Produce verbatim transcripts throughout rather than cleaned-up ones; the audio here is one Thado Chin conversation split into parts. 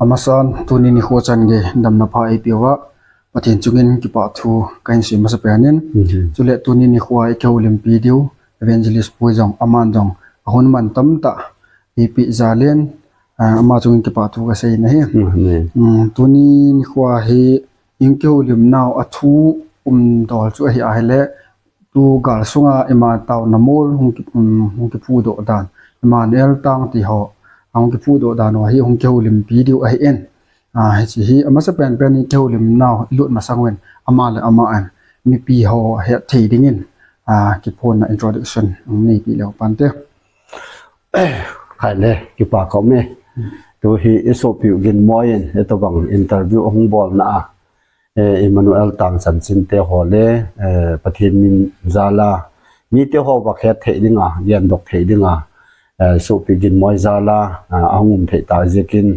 Amasan tuni nikho chan gei damna pha eipeuva Pathen chungin kipathu kahin sei masapen in. Mhm. Chule tuni nikho a ikihoulimpi diu Evangelist Pu jong aman jong ahung man tamtah eipeh jal in, ah, ama chungin kipathu kasei nahi. Mhm. Mm, tuni nikho hi ikihoulimnau a thu umdol chu ahi ahile, tu gal sunga ima taona mol hung ki, um, hung kiphudoh dan, Emmanuel tang ti ho, hung kiphudoh dan ho hi hung kihoulimpi diu ahi in. Ah, hiche hi amasapen pen ikihoulimnau ilut masang uvin, ama le ama in mipi ho hetthei dingin, ah, kiphonna introduction hung neipi leu pante. Khaile, kipa khom e. Tu hi isopiu Ginmoi in, hitobang interview ahung bolna a, eh, Emmanuel tang chanchin te ho le, eh, Pathen min jal a, mite ho va hetthei dinga, gendok thei dinga, eh, isopi Ginmoi jal a, ah, ahung um thei ta jeh in,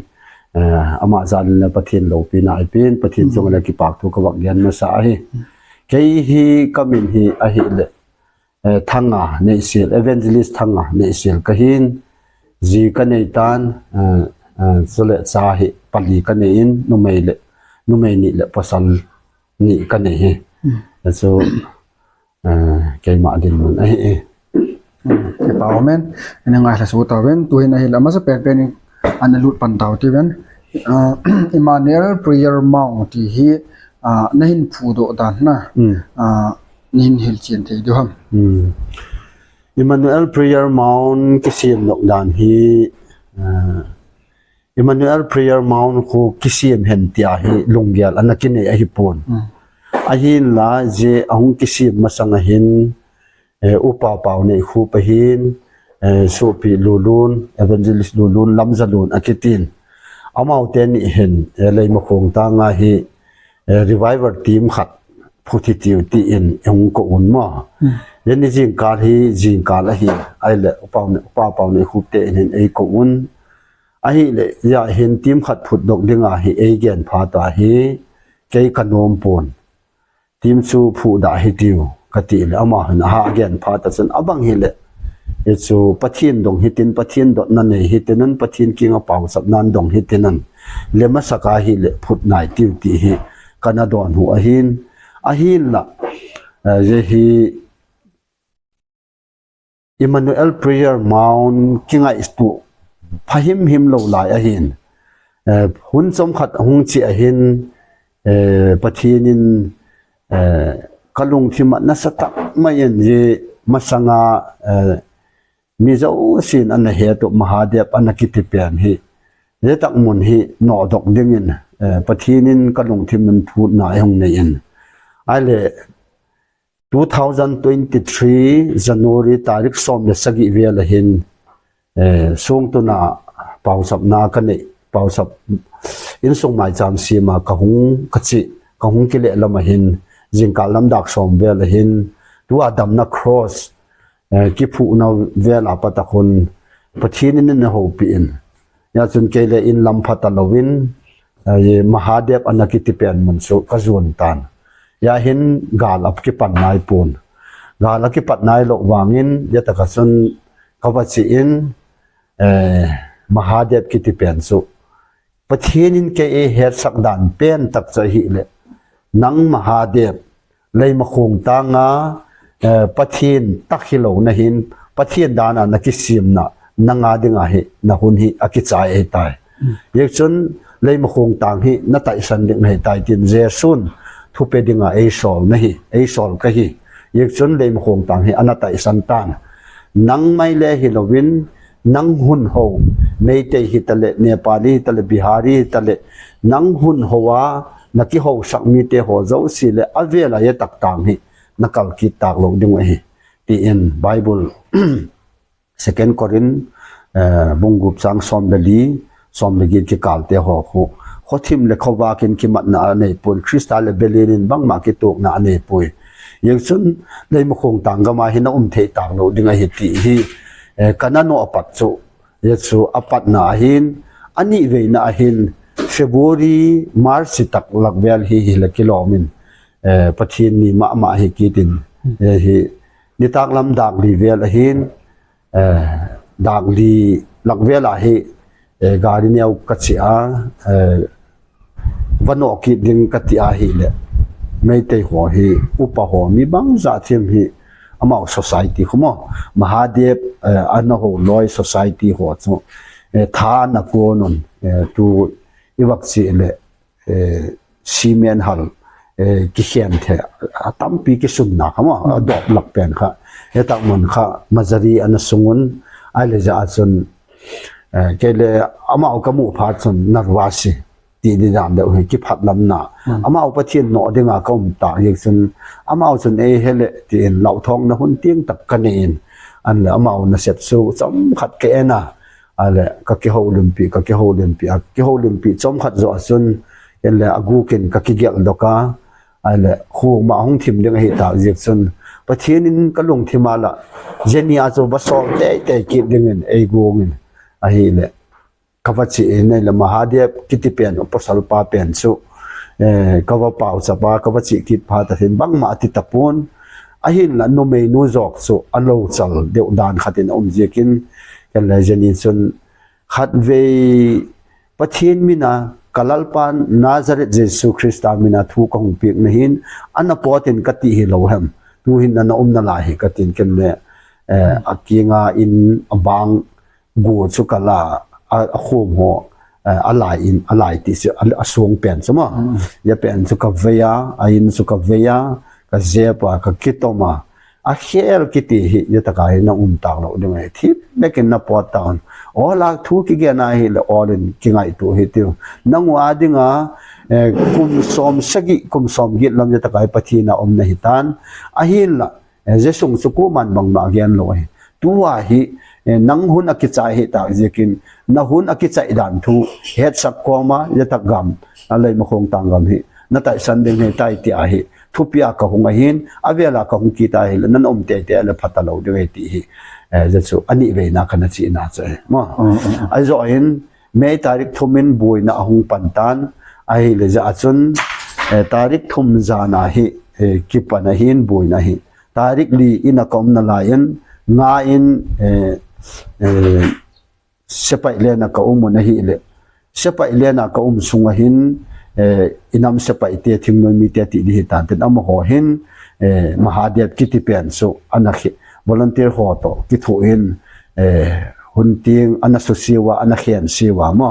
eh, ama jal in le Pathen loupina eipeh in, Pathen chunga le kipathu kavah gen masa ahi. Kei hi kamin hi ahile, eh, Thanga Neihsil, Evangelist Thanga Neihsil kahin, ji kanei tan, eh, eh, chule cha hi pali kanei in, numei le, numei ni le pasal ni kanei hi. Hmm. Chu, eh, keima dinmun ahi e. Hmm, kipa amen. Ina ngai la su ta ven, tu hin ahile amasapen pen in ana lut pan tau ti ven. Ah, Emmanuel Prayer Mount ti hi, ah, nahin phudoh dan na. Hmm. Ah, nahin hilchen thei diu ham. Hmm. Emmanuel Prayer Mount kisem nok dan hi, ah, Emmanuel Prayer Mount khu kisem hen tia hi lunggel ana kinei ahipon. Hmm. Ahinla jeh ahung kisem masang ahin, eh, Upa Paoneikhup ahin, eh, sopi Lulun, Evangelist Lulun, Lamjalun akitin. Amaute ni hin, eh, Leimakhong tanga hi, eh, revival team khat phut hitiu tin hung kou un mo. Hmm. Jeh in jingkah hi, jingkah ahi, ahile, Upa, Upa Paoneikhup te in hin eikou un. Ahile, jeh hin team khat phutdoh dinga hi eigen phat a hi, kei kanom pon. Team chu phudoh hitiu, kati le, ama hin aha agen phat a chun abang hile, hichu Pathen dong hitin, Pathen dotna nei hitin un, Pathen kinga pausapna dong hitin un. Le masaka hile phut nai tiu ti hi kana don u ahin, ahinla, eh, jeh hi Emmanuel Prayer Mount kingaito pha himhim lou lai ahin. Eh, hun chomkhat hung che ahin, eh, Pathen in, eh, kalungthim a nasatah mai in jeh masanga, eh, mi jousen ana hetu Mahadev ana kiti pen hi. Jeh tah mun hi nodoh dingin, eh, Pathen in kalungthim in phutna eihung nei in. Ahile, two thousand twenty-three January tarik som le sagi vel ahin, eh, songtun a pausapna kanei, pausap insung maicham sem a kahung kache, kahung kile lam ahin, jingkah lam dak som vel ahin, tua damna cross, eh, kiphuhna vel a pat a khun Pathen in eihoupi in. Hijeh chun kei le in lam pha talouvin, eh, Mahadev ana kiti pen mun chu kajon tan. Hijeh hin gal akipan nai pon. Gal akipan nai lou vangin, hijeh tah a chun kava che in, eh, Mahadev kiti pen chu Pathen in kei eihetsak dan pen tah chu ahile, nang Mahadev, Leimakhong tanga, eh, Pathen tah hilou nahin, Pathen dan a nakisemna, nanga dinga hi, nahun hi akichai ahitai. Mm. Hijeh chun, Leimakhong tang hi nataisan ding ahitai tin Jesun thupe dinga eisol nahi, eisol kahi. Hijeh chun Leimakhong tang hi anataisan tan. Nang mai le hilouvin, nang hunho, Meitei hitale, Nepali hitale, Bihari hitale, nang hunho a, nakihousak mite ho jouse le, avel a hitabang hi, nakal kit talou ding u ahi. Tin Bible, Second Corinth, eh, bung gup chang som le li, som le get kikal te ho khu. Khothim le khovah in kimatna anei pon, Christa le Belial in bangma kituhna anei poi. Hijeh chun, Leimakhong tang gam a hi naum thei talou ding ahi ti hi, eh, kana nodoh a pat chu, Hijeh chun apatna ahin, anivei na ahin, February, March tah lak vel hi, hile kilom in, eh, Pathen ni mama hi kitin, eh, hi, nitaklam dak li vel ahin, eh, dak li lak vel ahi, eh, gari neo ka chi a, eh, vano kit ding ka ti a hi le. Meitei ho hi, upa ho, mi bang za thim hi, amau society khu mo. Mahadev, eh, ana ho loi society ho chu, eh, tha na ko nun, eh, tu i vak chi le, eh, cement hal, eh, kikhen the, a tampi kisunna kha mo, a dop lak pen kha. He tak mun kha, Majari ana sungun, ai le ja a chun, eh, ke le amau ka mu pha chun, Narvasi, ti di dan deuh hi, kiphat lam na. Amau Pathian no dinga ka um ta, yek chun, amau chun ei he le, ti in lau thong na hun tiang tak ka nei in, an le amau na sep su, chom khat ke ena, A le, ka kihoulimpi, ka kihoulimpi, a kihoulimpi chom khat jo a chun, en le a gukin ka kigel dok a, a le, khu ma hung thim ding ahi ta jik chun, Pathian in ka lungthim a la, Jenny a chu va sol tei tei kit ding in, ei gung in, ahi le, ka va chi in, ei le Mahadev kiti pen, pasal pa pen chu, eh, ka va pau cha pa, ka va chi kit pa ta hin, bang ma ti ta pun, ahin la, numei nu jok chu, a lo chal deuh dan khat in a um jik in, en le Jenny chun, Khatvei Pathian mina ka Lalpan Nazareth Jesu Christa mina thu ka hung piak na hin, ana potin ka ti hi lo hem. Tu hin ana um na lai hi ka tin ken le, eh, a kinga in a bang gu chu ka la, a, a khum ho, eh, a lai in, a lai ti si, a, a suang pen chu ma. Ya pen chu ka vei a, a in chu ka vei a, ka jep a, ka kitom a, A khel kiti hi, ya taka hi na um tak lo ding ahi. Thip nekin na pot taun. Ola thu kigen a hi le olin kingai tu hi tiu. Nang u a dinga, eh, kum som sagi, kum som git lam ya taka hi Pathian a um na hi tan. Ahin la, eh, Jesung chu kuman bang ma gen lo ahi. Tu a hi, eh, nang hun a kichai hi tak zikin, na hun a kichai dan thu, het sak koma, ya tak gam, a lei ma khong tang gam hi. Na tai san ding hi tai ti a hi. Thupia ka hung ahin, avela ka hung kita hi le, nan um tei tei le phata lo ding ahi ti hi. Eh, ja chu, ani veina ka na chi na chu, eh, mo. Mm, mm, mm. Ai zo hin, May tarik thum in buina a hung pan tan, ahi le ja a chun, eh, tarik thum jan a hi, eh, kipan ahin buina hi. Tarik li in a ka um na lai in, nga in, eh, eh, Sepai lena ka um u na hi le. Sepai lena ka um sunga hin, eh, inam sepai te thingnoi mi te ti di hi tan ten amaho hin, eh, Mahadev kiti pen su ana khi, volunteer ho to kithu in, eh, hun ting ana su siwa, ana khen siwa mo.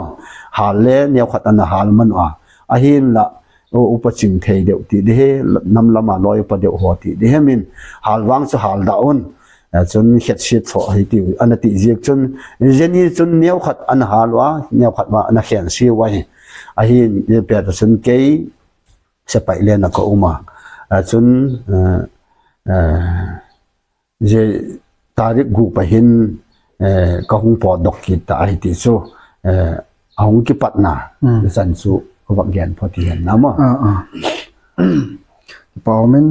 Hal le neo khat ana hal man a. Ahin la, U-, upa ching thei deuh ti di he, nam lama loi upa deuh ho ti di he min, hal vang chu hal da un. A chun khet siet tho hi ti, ana ti ziek chun, Jenny chun neo khat ana hal ua, neo khat ma ana khen si ua hi. Ahin, ye pe ta chun kei, sepai lena ka um a. A chun, eh, eh, Ze tarik gup a hin, eh, ka hung pot dok kit ta ahi ti chu, eh, a hung kipatna, mm, chan chu ka vak gen pho ti hen na mo. Ah, ah. Pa min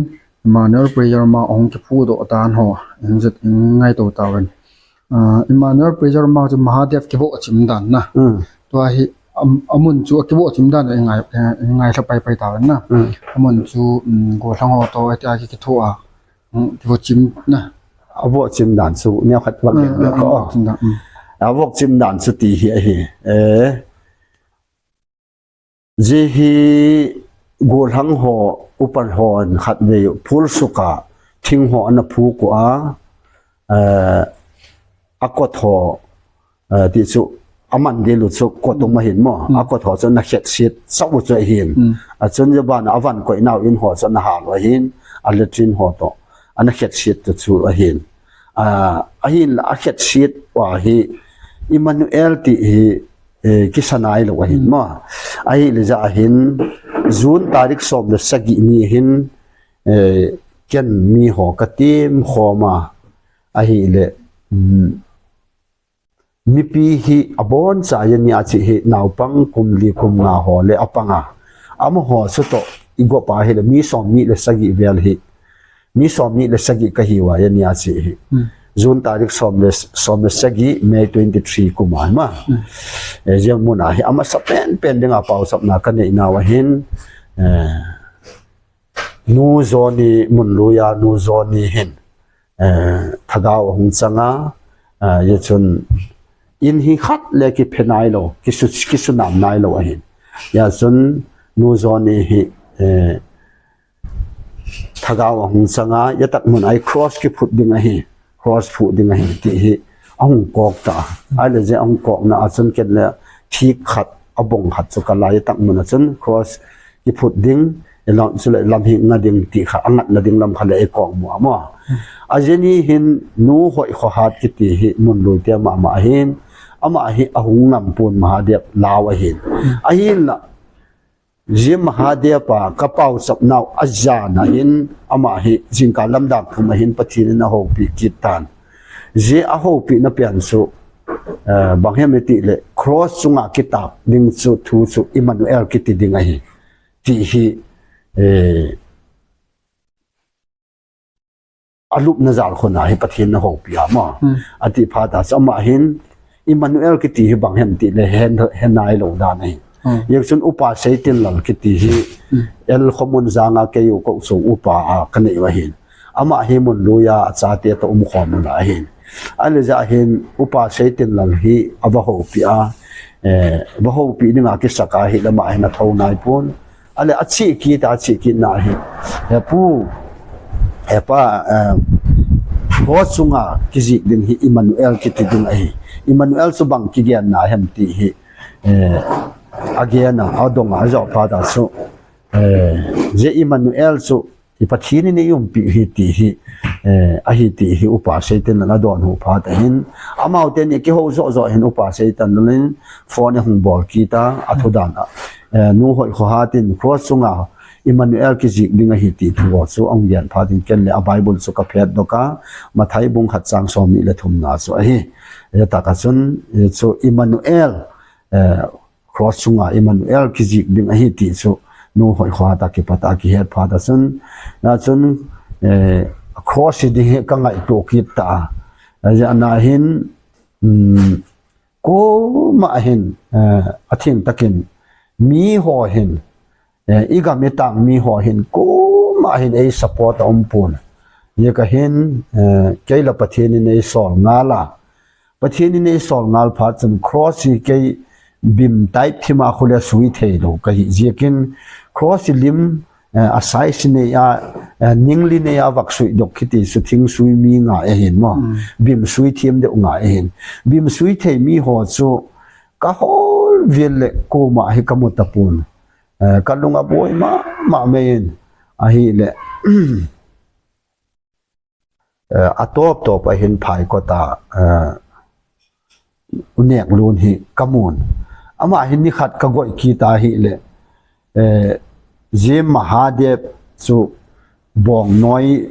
Emmanuel Prayer ma hung kipu do tan ho, in zet in ngai to ta wen. Ah, Emmanuel Prayer ma chu Mahadev kibo chim dan na. Mm. Tua hi, am-, amun chu kibo chim dan in ngai, in ngai sa pai pai ta wen na. Mm. Amun chu, mm, go thang ho to, eh, tia ki, ki thu a. Hmm, kivo chim na. Avo chim dan chu, neo khat vak, hmm, gen, hmm, ko. Hmm, chim dan, hmm. Avo chim dan chu ti hi ahi. Eh, zi hi golhang ho, upan ho, khat vei, phul suka, thing ho, ana phu ko a, eh, a kot ho, Eh, ti chu, a man di lu chu, kot um ahin mo. Mm. A kot ho chu, na khet siet, sau chu ahin. Mm. A chun, ya ban, a van koi nau in ho chu, na hal ahin, a latrine ho to, ana khet siet tu chu ahin. Ah, ahin la, a khet siet wa hi, Emmanuel ti hi, eh, kisanai lo ahin, mm, mo. Ahi le ja ahin, June tarik som le sagi ni hin, eh, ken mi ho ka tim khoma, ahi le, mm, Mipi hi abon cha ya nia chi hi naupang kum li kum nga ho le apanga. Amaho chu to i gopa hi le mi som ni le sagi vel hi. Mi som ni le sagi ka hi wa ya nia chi hi. Hmm. June tarik som le, som le sagi May twenty-three kum a hi ma. Hmm. Eh, ziang mun a hi ama sa pen pen ding a pau sap na ka nei na wa hin. Eh, Nu Johnny mun luya Nu Johnny hin. Eh, thagau hung changa, eh, ye chun in hi khat le kiphe nailou, kisu, kisunam nailou ahin. Hijeh chun Nu Johnny hi, eh, Thagau ahung changa, hitia mun a hi cross kiphut ding ahi, cross phut ding ahi, ti hi ahung kok ta. Ahile hijeh a ahung kokna a chun ken le thik khat, abong khat chu kala, hitia mun a chun cross kiphut ding, lam, chule lam hi nga ding ti kha, angatna ding lam kha le eikok mu a mo. Ajeh ni hin Nu Hoihkhohat kiti hi mun lui te mama ahin, ama hi ahung ngam pon Mahadev lau ahin. Ahinla, hijeh Mahadev a kapao chap nau a jan a hin, ama hi jingkah lam dak thum a hin Pathen in ahoupi kit tan. Hijeh a houpina pen chu, eh, bang hem iti le, cross chunga kitap ding chu thu chu Emmanuel kiti ding ahi. Ti hi, eh, alupna jal khun a hi Pathen in ahoupi a mo. Hmm. Ati phat a chu ama hin Emmanuel kiti hi bang hem ti le he, he nailou dan ahi. Hmm. Hijeh chun Upa Seitinlal kiti hi, hmm, L Khomunjang a keiho kouso upa a kanei u ahin. Ama hi mun lui a achate toh umkhom u ahin. Ahile hijeh a hin Upa Seitinlal hi ava houpi a, eh, ava houpi dinga kisah a ahile ama hin athou nai pon. Ahile ache kit a, ache kitna hi, "He pu, he pa, eh, cross chunga kijih ding hi Emmanuel kiti ding ahi. Emmanuel chu bang kigenna ham?" ti hi, eh, agen a, adong a, ajo phat a chu, eh, hijeh Emmanuel chu hi Pathen in eiumpi hi ti hi, eh, ahi ti hi Upa Seitinlal in adonbut phat a hin, amau teni kihou joh joh hin Upa Seitinlal in phone ahung bol kit a, athu dan a, eh, Nu Hoihkhohat in cross chunga Emmanuel kijih ding ahi ti thu chu ahung gen phat in ken le a Bible chu kaphet doh a, Mathai bung khat chang somni le thumna chu ahi. Hitia chun, eh, chu Emmanuel, eh, cross chunga Emmanuel kijih ding ahi ti chu Nu Hoihkhohat a kipat a kihet phat a chun, hijeh chun, eh, cross hi ding hi kangaito kit ta. Hijeh a hin, um, koima hin, eh, atheng takin miho hin, eh, igam itang miho hin koima hin eisupport a um pon. Hijeh a hin, eh, kei la Pathen in eisol ngal a, Pathen in eisol ngal phat chun cross hi kei bim type thim a khu le sui theilou kahi jeh in cross hi lim, eh, a size nei a, eh, ningli nei a vah sui doh kiti chu thing sui mi ngai ahin mo. Hmm. Bim sui thim deuh ngai ahin. Bim sui thei miho chu kahol vel le koima hi kamu tapon. Eh, kalung aboi mama mai in ahile. Eh, atop top a hin phai kot a, eh, U Neklun hi kamun. Ama hin nikhat kagoi kit a ahile, eh, hijeh Mahadev chu bongnoi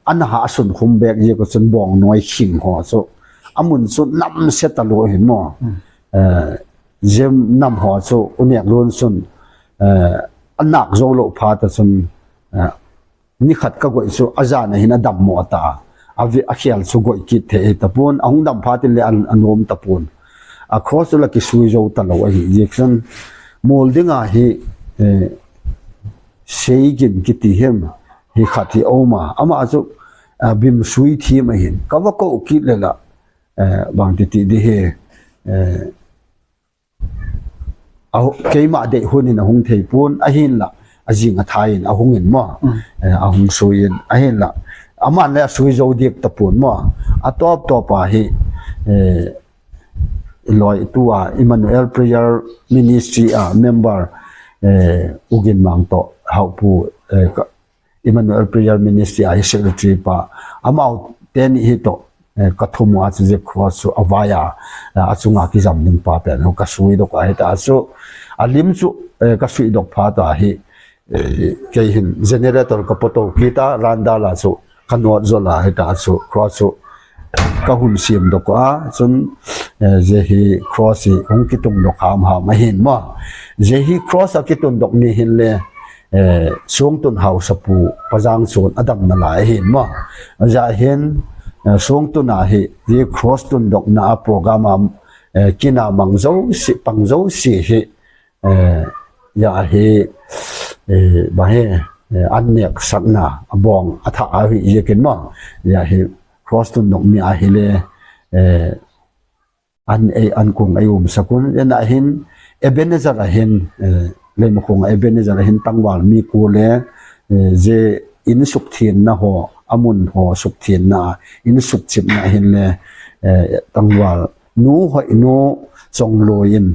ana ha sun khum bek jeh a chun bongnoi khing ho chu amun chu namse talou ahin mo. Hmm. Eh, hijeh nam ho chu U Neklun chun, eh, anak jou lou phat a chun, eh, nikhat kagoi chu ajan a hin adammo ta. Avi, akhel chu goi kit thei tapon, ahung dam phat in le an, anom tapon. A cross chu la kisui jou talou ahi jeh chun, mol dinga hi, eh, Seigin kiti hem hi khat hi aum a. Ama chu, ah, bim sui thim ahin. Kava kou kit le la, eh, bang ti ti ding hi, eh, A, keima deihun in ahung thei pon, ahinla, ajing athai in ahung in mo. Mm. Eh, ahung sui in, ahinla. Aman le asui jou ding tapon mo. Atop top a hi, eh, loi tua Emmanuel Prayer Ministry a member, eh, U Ginmang toh Haopu, eh, ka, Emmanuel Prayer Ministry a hi secretary pa, amau teni hi toh, eh, kathum a chu jeh cross chu avai a, eh, achunga kijam ding pa pen, kasui doh a hita chu, alim chu, eh, kasui doh phat a hi, eh, kei hin generator kapotou kit a, randa la chu, kanot jo la hita chu, cross chu, kahung sim doh a, chun, eh, jeh hi cross hi hung kitung doh ham ham ahin mo. Jeh hi cross akitung doh ni hin le, eh, Songtun Haosapu Pajang chun adam nalai ahin mo. Ajeh hin, eh, Songtun a hi, jeh cross tun doh na a program a, eh, kina mang jouse, pang jouse hi, eh, jeh hi, eh, ba hi, eh, an nek sakna, abong, atha ahi jeh kin mo. Jeh hi, cross tun doh ni ahi le, eh, an ei, an kung ei umsakun, ena hin, Ebenezer ahin, eh, Leimakhong Ebenezer ahin tangval mi ko le, eh, je in sukthenna ho, amun ho sukthenna, in sukchipna ahin le, eh, tangval nu hoi nu chongloi in,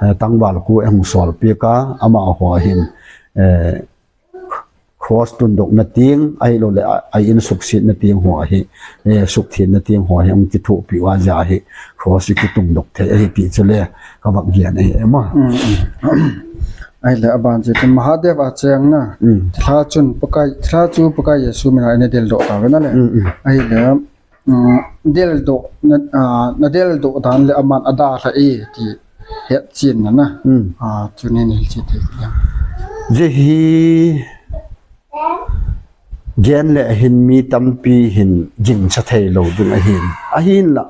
eh, tangval ko ehung solpeh a, amaho ahin, eh, cross tundokna teng, ahilouleh a, a in suksitna teng ho ahi, eh, sukthenna teng ho ahi, hung kithopi uva jeh ahi, cross kitungdok thei ahi ti chule, kavah gen ahi, ema. Mm, mm. Ahile aban chu, Mahadev a chengna. Mm. Thilha chun Pakai, thilha chu Pakai Jesu mina ina deldoh tauve nale. Mm, mm. Ahile, mm, deldoh, na, ah, nadeldoh dan le aman adalha e ti hetchenna na. Mm. Ah, chu nei hilchen thei ding. Jeh hi gen le hin mi tampi hin gingcha thei lou ding ahin. Ahinla,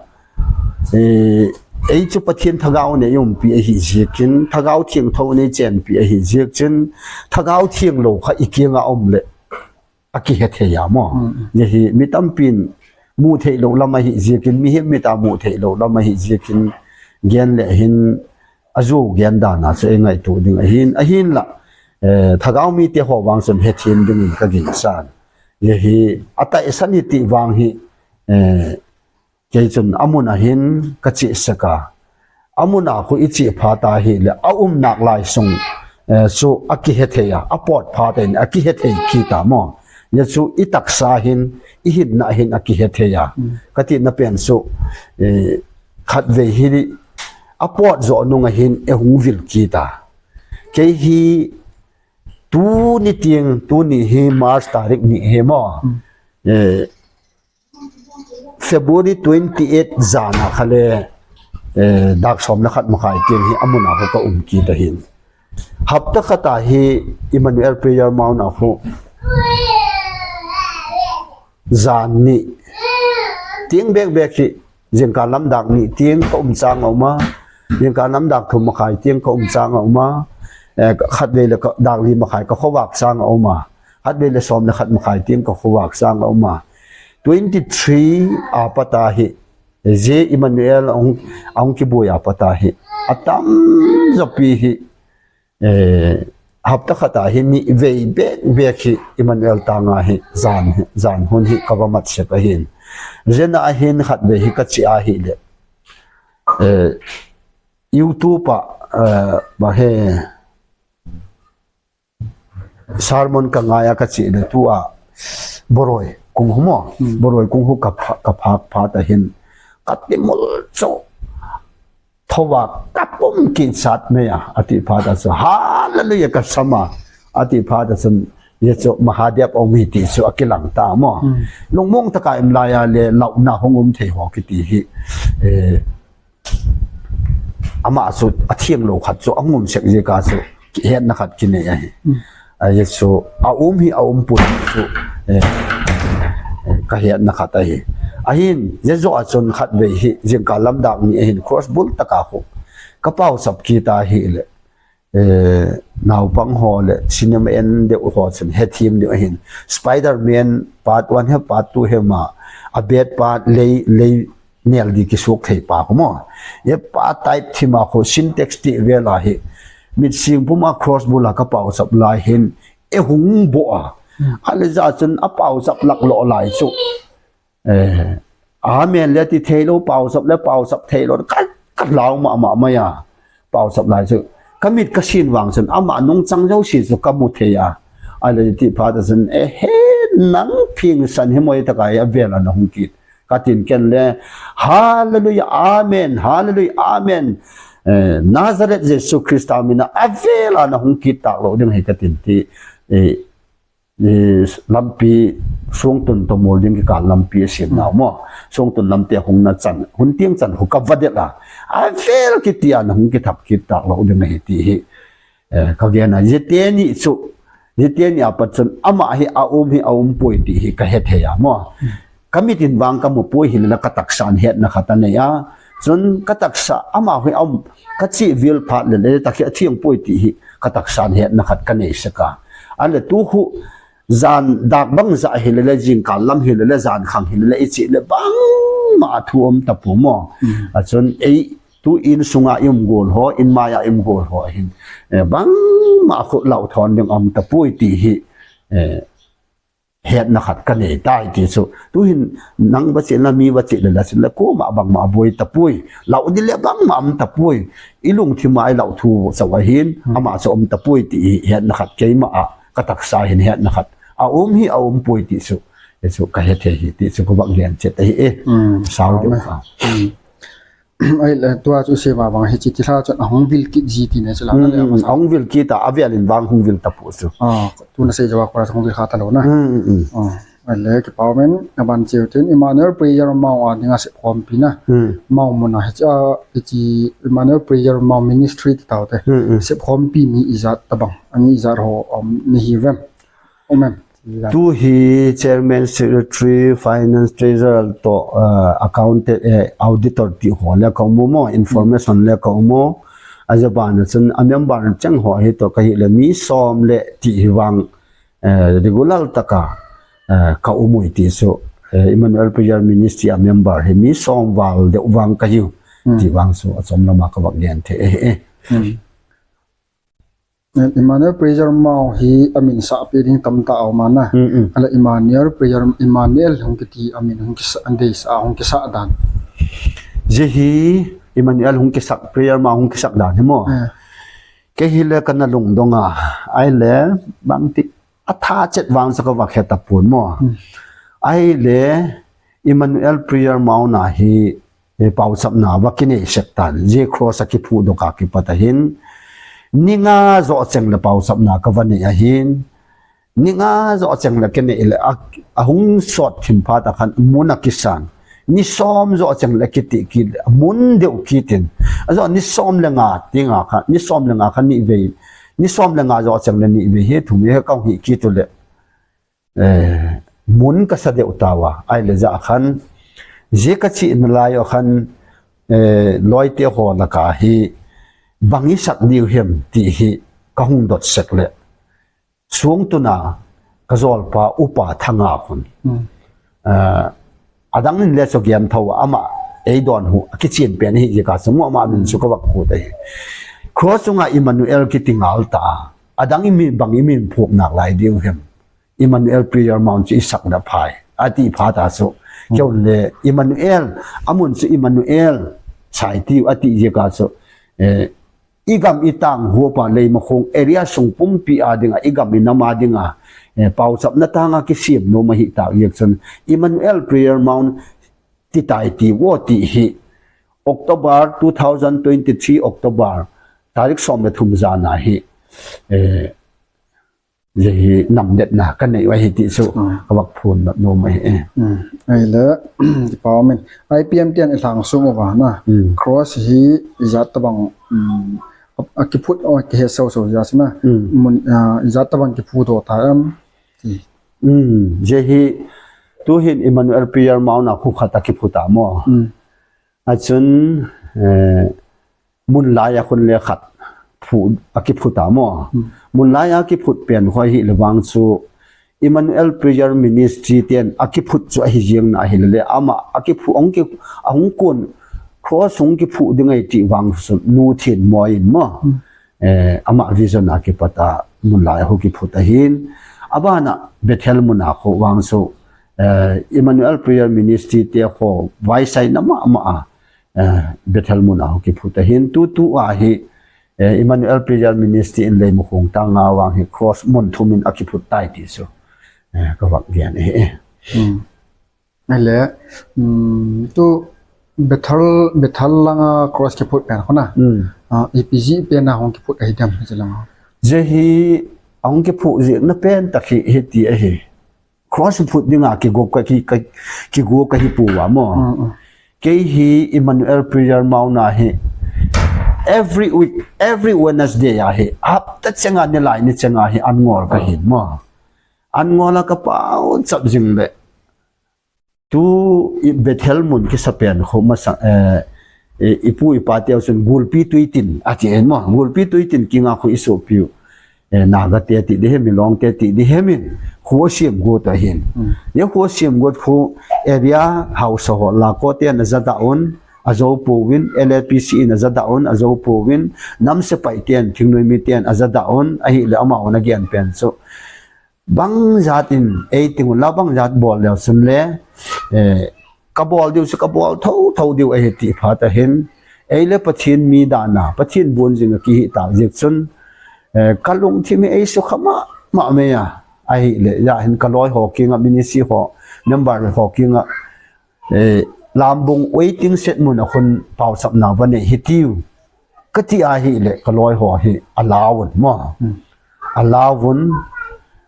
eh, ei chu Pathen Thagau nei umpi ahi jeh in, Thagau Theng thou nei chenpi ahi jeh in, Thagau Theng lou kha i kinga um le, akihe thei a mo. Mm, mm. Jeh hi mi tampin mu thei lou lam ahi jeh in, mihem mit a mu thei lou lam ahi jeh in, gen le hin ajo gen dan a chu ei ngaito ding ahin, ahinla, eh, Thagau mite ho vang chun hethem dingin kagingsan. Jeh hi, atahsan hi ti vang hi, eh, kei chun amun ahin kacheh sek a. Amun a khu icheh phat ahile, aum nak lai sung, eh, chu akihe thei a, apot phat in akihe thei kit a mo. Jeh chu i taksa hin, i hinna hin akihe thei a. Mm. Katina pen chu, eh, khatvei hi apot jo nung ahin eihung vil kit a. Kei hi tuni teng, tuni hi March tarik ni hi mo. Mm. Eh, February twenty-eight jan a kha le, eh, dak som le khat makhai teng hi amun a khu ka um kit ahin. Hapta khat a hi Emmanuel Prayer Mount a khu jan ni teng bek bek hi, jingkah lam dak ni teng ka um chang a um a, jingkah lam dak thum makhai teng ka um chang a um a, eh, khatvei le ka, dak li makhai ka khovah chang a um a, khatvei le som le khat makhai teng ka khovah chang a um a. Twenty-three a pat a hi, je Emmanuel ahung, ahung kiboi a pat a hi, atam jopi hi, eh, hapta khat a hi nivei bek bek hi Emmanuel tang a hi jan, jan hun hi kava mat sek ahin. Jeh a hin khatvei hi kacheh ahile, eh, YouTube a, eh, ba he, sermon ka ngai a kacheh le tua Boroi kung hu mo. Hmm. Boroi kung hu ka pha-, ka phak phat a hin, ka timul chu thovah ka pum kit sat mai a, ati phat a chu, Hallelujah ka sam a, ati phat a chun, jeh chu Mahadev aum hi ti chu akilang ta mo. Hmm. Lungmong taka i um lai a le, launa hung um thei ho kiti hi, eh, ama chu atheng lou khat chu ahung um sek jeh a chu kihetna khat kinei ahi. Mm. Ajeh chu aum hi aum poi chu, eh, eh, kahetna khat ahi. Ahin, jeh joh a chun khatvei hi, jingkah lam dak ni ahin, cross bul taka khu ka pauchap kit ahile, eh, naopang ho le cinema en deu ho chun hethem diu ahin. Spider-Man part one hi, part two hi ma, a bad part lei, lei nel di kisuk thei pa khu mo. Hiche pa type thim a khu Sintex ti vel a hi, mit sing pum a cross bul a ka pauchap lai hin, eihung boh a. Hmm. Ahile jeh chun apauchap lak lou lai chu. Eh, amen le ti thei lou, pauchap le pauchap thei lou, ka, ka lau mama mai a. Pauchap lai chu, ka mit ka sin vang chun, ama nungchang jouse chu ka mu thei a. Ahile ti phat a chun, "Ehe, nang phingsan hi moi taka hi avel a na hung kit," ka tin, ken le, "Hallelujah, amen, hallelujah, amen. Eh, Nazareth Jesu Christa min a avel a na hung kit tah lou ding ahi," ka tin ti, eh, eh, lampi, Songtun toh Mualding kikah lampi asem nau mo. Songtun lampi a hung na chan, hun tieng chan khu ka va del a. Avel kiti a na hung kithap kit tah lou ding ahi ti hi, eh, ka gen a. Hiche teni chu, hiche teni a pat chun ama hi aum hi aum poi ti hi ka hethei a mo. Ka mit in vang ka mu poi hile le ka taksan hetna khat anei a. Chun ka taksa ama hi aum, ka chih vil phat le le tak hi atheng poi ti hi ka taksan hetna khat ka nei sek a. Ahile tu khu jan dak bang jah hile le, jingkah lam hile le, jan khang hile le, i chih le bangma thu um tapou mo. Mm. Achun ei tu insunga i um gol ho, inmaiya i um gol ho hin, eh, bangma khu lau thon ding um tapoi ti hi, eh, hetna khat ka nei tai ti chu. Tu hin nang va chih la, mi va chih le la, chih le koma bangma boi tapoi. Lau di le bangma um tapoi. I lungthim a i lau thu chauh ahin, hmm, ama chu um tapoi ti hi hetna khat keima a ka taksa hin hetna khat a um hi a um poi ti chu. Ti chu ka he thei hi ti chu ka vak lian chet ahi e. Hmm. Sau deuh ka. Hmm. Ahile, tua chu isei vang vang hiche thilha chun ahung vil kit ji tina chu la na le. Hmm, ahung vil kit a, avel in vang hung vil tapoi chu. Ah, tu nasei jou a kora hung vil kha talou na. Hmm, hmm, hmm. Ah, ahile, kipa umin, aban cheu tin, Emmanuel Prayer Mount a dinga sepkhompi na. Hmm. Mount mun a hiche, ah, hiche Emmanuel Prayer Mount Ministry ti tao te. Hmm, hmm. Sepkhompi mi ijat tabang, ani ijat ho, um, nahi uvem. Amen. Tu hi chairman, secretary, finance, treasurer toh, eh, accountant, eh, auditor ti ho le ka um mo, information le ka um mo. Aja bana chun a member cheng ho hi toh ka hi le mi som le ti hi vang, eh, regular taka, eh, ka um ui ti chu, eh, Emmanuel Prayer Ministry a member hi mi som val deuh vang ka hi u. Hmm. Ti vang chu achom lama ka vak gen thei e, eh. Hmm. Emmanuel Prayer Mount hi amin sah pi ding tamtah a um ana. Mm, mm. Ahile Emmanuel Prayer, Emmanuel hung kiti amin hung kisa, an deisah, hung kisah dan. Hiche hi Emmanuel hung kisah, Prayer Mount hung kisah dan hi mo. Eh. Kei hi le kana lungdong a. Ahile bangti atha chet vang chu ka vak he tapon mo. Hmm. Ahile Emmanuel Prayer Mount a hi, eh, pauchapna va kinei sek tan. Hiche cross a kiphudoh a kipat ahin. Ni nga joh cheng le pauchapna ka va nei ahin. Ni nga joh cheng le kinei le a, ahung sot thim phat a khan mun akisan. Ni som joh cheng le kiti kit le mun deuh kit in. Ajo ni som le nga ti nga khan, ni som le nga khan ni vei. Ni som le nga joh cheng le ni vei hi thum hi ka hi kit u le. Eh, mun kasa deuh tauva, ahile ja khan, hiche ka chihna lai a khan, eh, loite ho laka hi, bang i sah diu hem ti hi, ka hung dot sek le. Sung tuna, ka jolpa upa Thanga khun. Hmm. Eh, adang in le chu gen tho ama, ei don hu, akichen pen hi, ka chu mu ama min chu ka vak khu te hi. Cross chunga Emmanuel kiti ngal ta, adang i mi bang i min phuk nak lai diu hem. Emmanuel Prayer Mount chu i sah na phai. Ati phat a chu. Hmm. Kei un le Emmanuel, amun chu Emmanuel, sai tiu ati jeh a chu. Eh, i gam i tang huapa Leimakhong area sung pumpi a dinga, i gam i nam a dinga, eh, pauchapna tanga kisem nom ahi tah jeh chun. Emmanuel Prayer Mount ti tai ti vo ti hi. October two thousand twenty-three October, tarik som le thum jan a hi. Eh, Hiche hi namdetna ka nei u ahi ti chu, hmm, ka vak phon nom ahi e. Hmm. Ahile, kipa umin. I P M ten i lhang sung uva na. Hmm. Cross hi ijat tabang, hmm, a, akiphut o kihe so so ja sina. Hmm. Mun, ah, ijat tabang kiphudoh ta em. Ti. Hmm. Hiche hi tu hin Emmanuel Prayer Mount a khu khat a kiphut a mo. Hmm. Achun, eh, mun lai a khun le khat phu, akiphut a mo. Hmm. Mun lai a kiphut pen khu ahi le vang chu Emmanuel Prayer Ministry ten akiphut chu ahi jeng na ahi le le ama akiphu ong ki, ahung kon cross hung kiphu ding ahi ti vang chu nu thin mo in mo. Hmm. Eh, ama vision a kipat a mun lai a khu kiphut ahin. Abana Bethel mun a khu vang chu, eh, Emmanuel Prayer Ministry te khu vaisai na ma ma a. Eh, Bethel mun a ho kiphut ahin tutu a hi, eh, Emmanuel Prayer Ministry in Leimakhong tanga vang hi cross mun thum in akiphut tai ti chu, eh, ka vak gen e, eh. Hmm. Ahile, hmm, tu Bethel, Bethel langa cross kiphut pen khu na. Hmm. Ah, ipi jeh pen a hung kiphut ahi dem hiche langa. Hiche hi ahung kiphut jeh na pen tah hi, hiti ahi. Cross phut dinga kigo ka, ki, ka, kigo ka hi pouva mo. Mm, mm. Kei hi Emmanuel Prayer Mount a hi. Every week, every Wednesday a hi. Hapta chenga ni lai ni chenga hi an ngol ka hin mo. An ngol a ka pao chap jing le. Tu i Bethel mun kisa pen khu masa, eh, i, ipu ipa teu chun gulpi tuitin ati en mo. Gulpi tuitin kinga khu i sopiu. Eh, Naga te ti di hem, Milong te ti di hem in, khu siam got ahin. Hmm. Ye khu siam got khu area house ho la ko te na jada un, ajo pouvin, L A P C in aja dah un, ajo pouvin, nam sepai ten, thingnoi mi ten aja dah un, ahile amahon agen pen chu. Bang jat in, ei ting un la bang jat bol leu chun le, eh, ka bol diu chu ka bol tho tho diu ahi ti phat ahin, ei le Pathen mi dan a, Pathen bon jing a kihi tah jeh chun, eh, ka lungthim hi ei sukha mama mai a, ahile, ja hin ka loi ho kinga, ministry ho, member ho kinga, eh, Lambung waiting shed mun a khun paosapna va nei hitiu. Ka ti ahile, ka loi ho hi alauvun, mo. Hmm. Alauvun,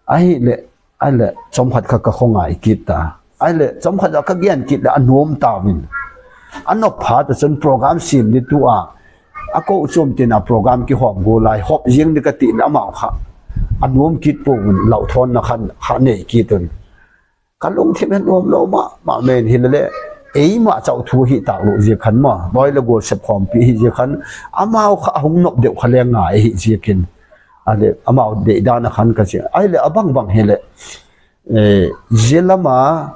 ahile, ahile, chomkhat kha ka khongai kit ta. Ahile, chomkhat a ka gen kit le anom tauvin. Anop phat a chun program sem di tu a. Ako chom tin a program kihom go lai, hop jing di ka ti le amau kha. Anom kit pouvin, lauthon na khan, kha nei kit un. Ka lungthim hi nom lou mama mai in hilele, eima chau thu hi tah lou jeh khan ma, boi le gol sep khompi hi jeh khan, amau kha ahung nop deu kha le ngai hi jeh kin. Ale, amau dei dan a khan ka chi. Ahile, abang bang hile, eh, jeh lama,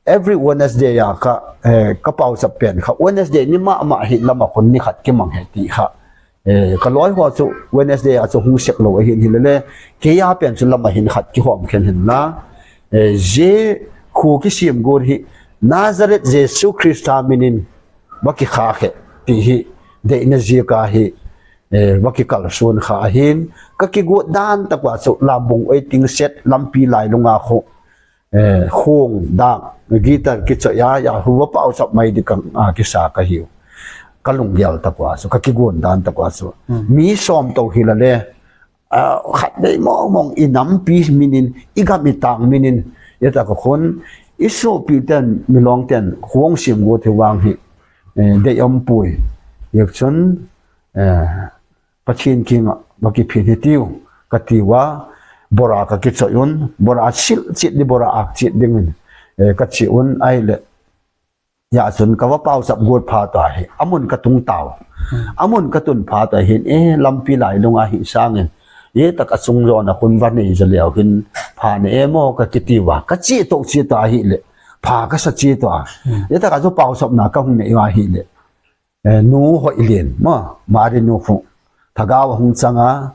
every Wednesday a kha, eh, ka paosap pen kha, Wednesday ni mama hi lama khun ni khat kimang hi ti kha. Eh, ka loi ho chu Wednesday a chu hung sek lou ahin hilele, kei a pen chu lama hin khat kihom khen hin la. Eh, jeh khu kisem got hi, Nazareth Jesu Christa min in va kikha khe, ti hi, deina jeh ka hi, eh, va kikalson kha ahin, ka kigot dan tah a chu Lambung waiting shed lampi lailung a khu, eh, khong, dak, guitar kichoi a, ya, hu va paosap mai di ka, a, kisa ka hiu. Ka lunggel tah a chu, ka kigon dan tah a chu. Hmm. Mi som to hilele, a, khat dei mong mong i nampi min in, i gam i tang min in, ya tah a khun, i sopi ten, milong ten, khong sem got hi vang hi, eh, dei um poi. Jeh chun, eh, Pathen kinga va kiphin hitiu, ka tiu a, bora ka kichoi un, bora sil chit di, bora ak chit ding in, eh, ka chi un ahile. Ya chun ka va paosap got phat a hi, amun ka tung tau. Hmm. Amun ka tun phat a hin, eh, lampi lailung a hi sangin. Ye tah a chung jon a khun va nei ja leu hin, pha ne e mo ka kiti uva. Ka chi to chi to ahile. Pha ka sa chi to a. Hmm. Ye tah a chu paosapna ka hung nei uva ahile. Eh, Nu Hoilin, ma, Mari nu khu. Thagau hung chang a,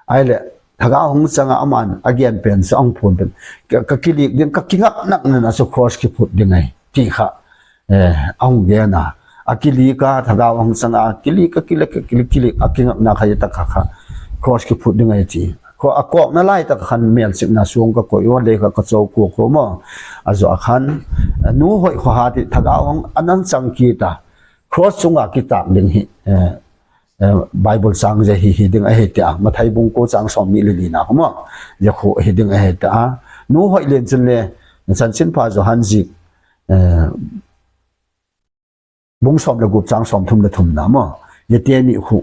ahile, thagau hung chang a, aman, agen pen, sa ang phun pen. Ka, ka kilik ding, ka kingak nak na, na, so cross kiphut ding ahi, ti kha. Eh, ahung gen a. Akilik a, thagau hung chang a, kilik a, kilik a, kilik, kilik, akingak na kha, ye tah a kha, kha. Cross kiphut ding ahi ti. Kho, akok na lai tah a khan melchihna song ka koi, o le kha, ka cho ko ko mo. Ajo a khan, eh, Nu Hoi kho ha ti, thagau hung, anan chang kit a. Cross chunga kitap ding hi, eh, eh, Bible chang je hi, hi ding ahi tia, Mathai bung ko chang som ni le li na, kho mo, je kho hi ding ahi tia. Nu Hoilin chun le, Chanchinpha Johan jih, eh, bung som le gup chang som thum le thum na mo, je teni khu,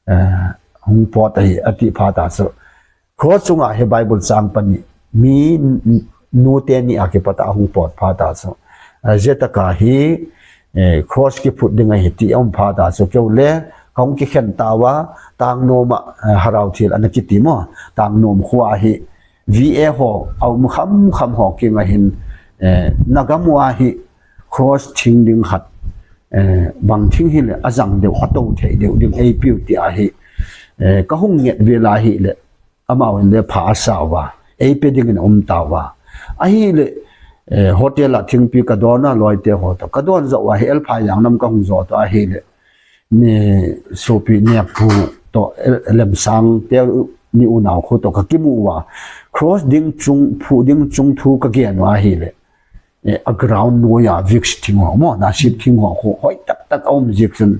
eh, hung pot ahi, ati phat a chu. Cross chunga hi Bible chang pani, mi n-, n-, nu teni a kipat a hung pot phat a chu. Eh, je tah a hi, eh, cross kiphut ding ahi ti um phat a chu. Keu le, ka hung kikhen tau a, Tangnom a, eh, Harau thil ana kiti mo. Tangnom khua hi, V A ho, a um kham kham ho kinga hin, eh, na gam uva hi, cross thing ding khat, eh, bang thing hile, ajang deu, ato thei deu ding, ei piu ti ahi, eh, ka hung nget vel ahile, amau in le pha asa uva, ei pe ding in um tau va. Ahile, eh, hotel a thingpi ka don a loi te ho to, ka don jo uva hi L Phaijangnam ka hung jo to ahile, ni sopi Nekpu to, eh, Lemsang te ni unau khu to ka kimu uva. Cross ding chung, phu ding chung thu ka gen uva ahile. Eh, a ground noi a Vicks thing ho mo, nasip thing ho khu, hoi tak tak a um jeh chun.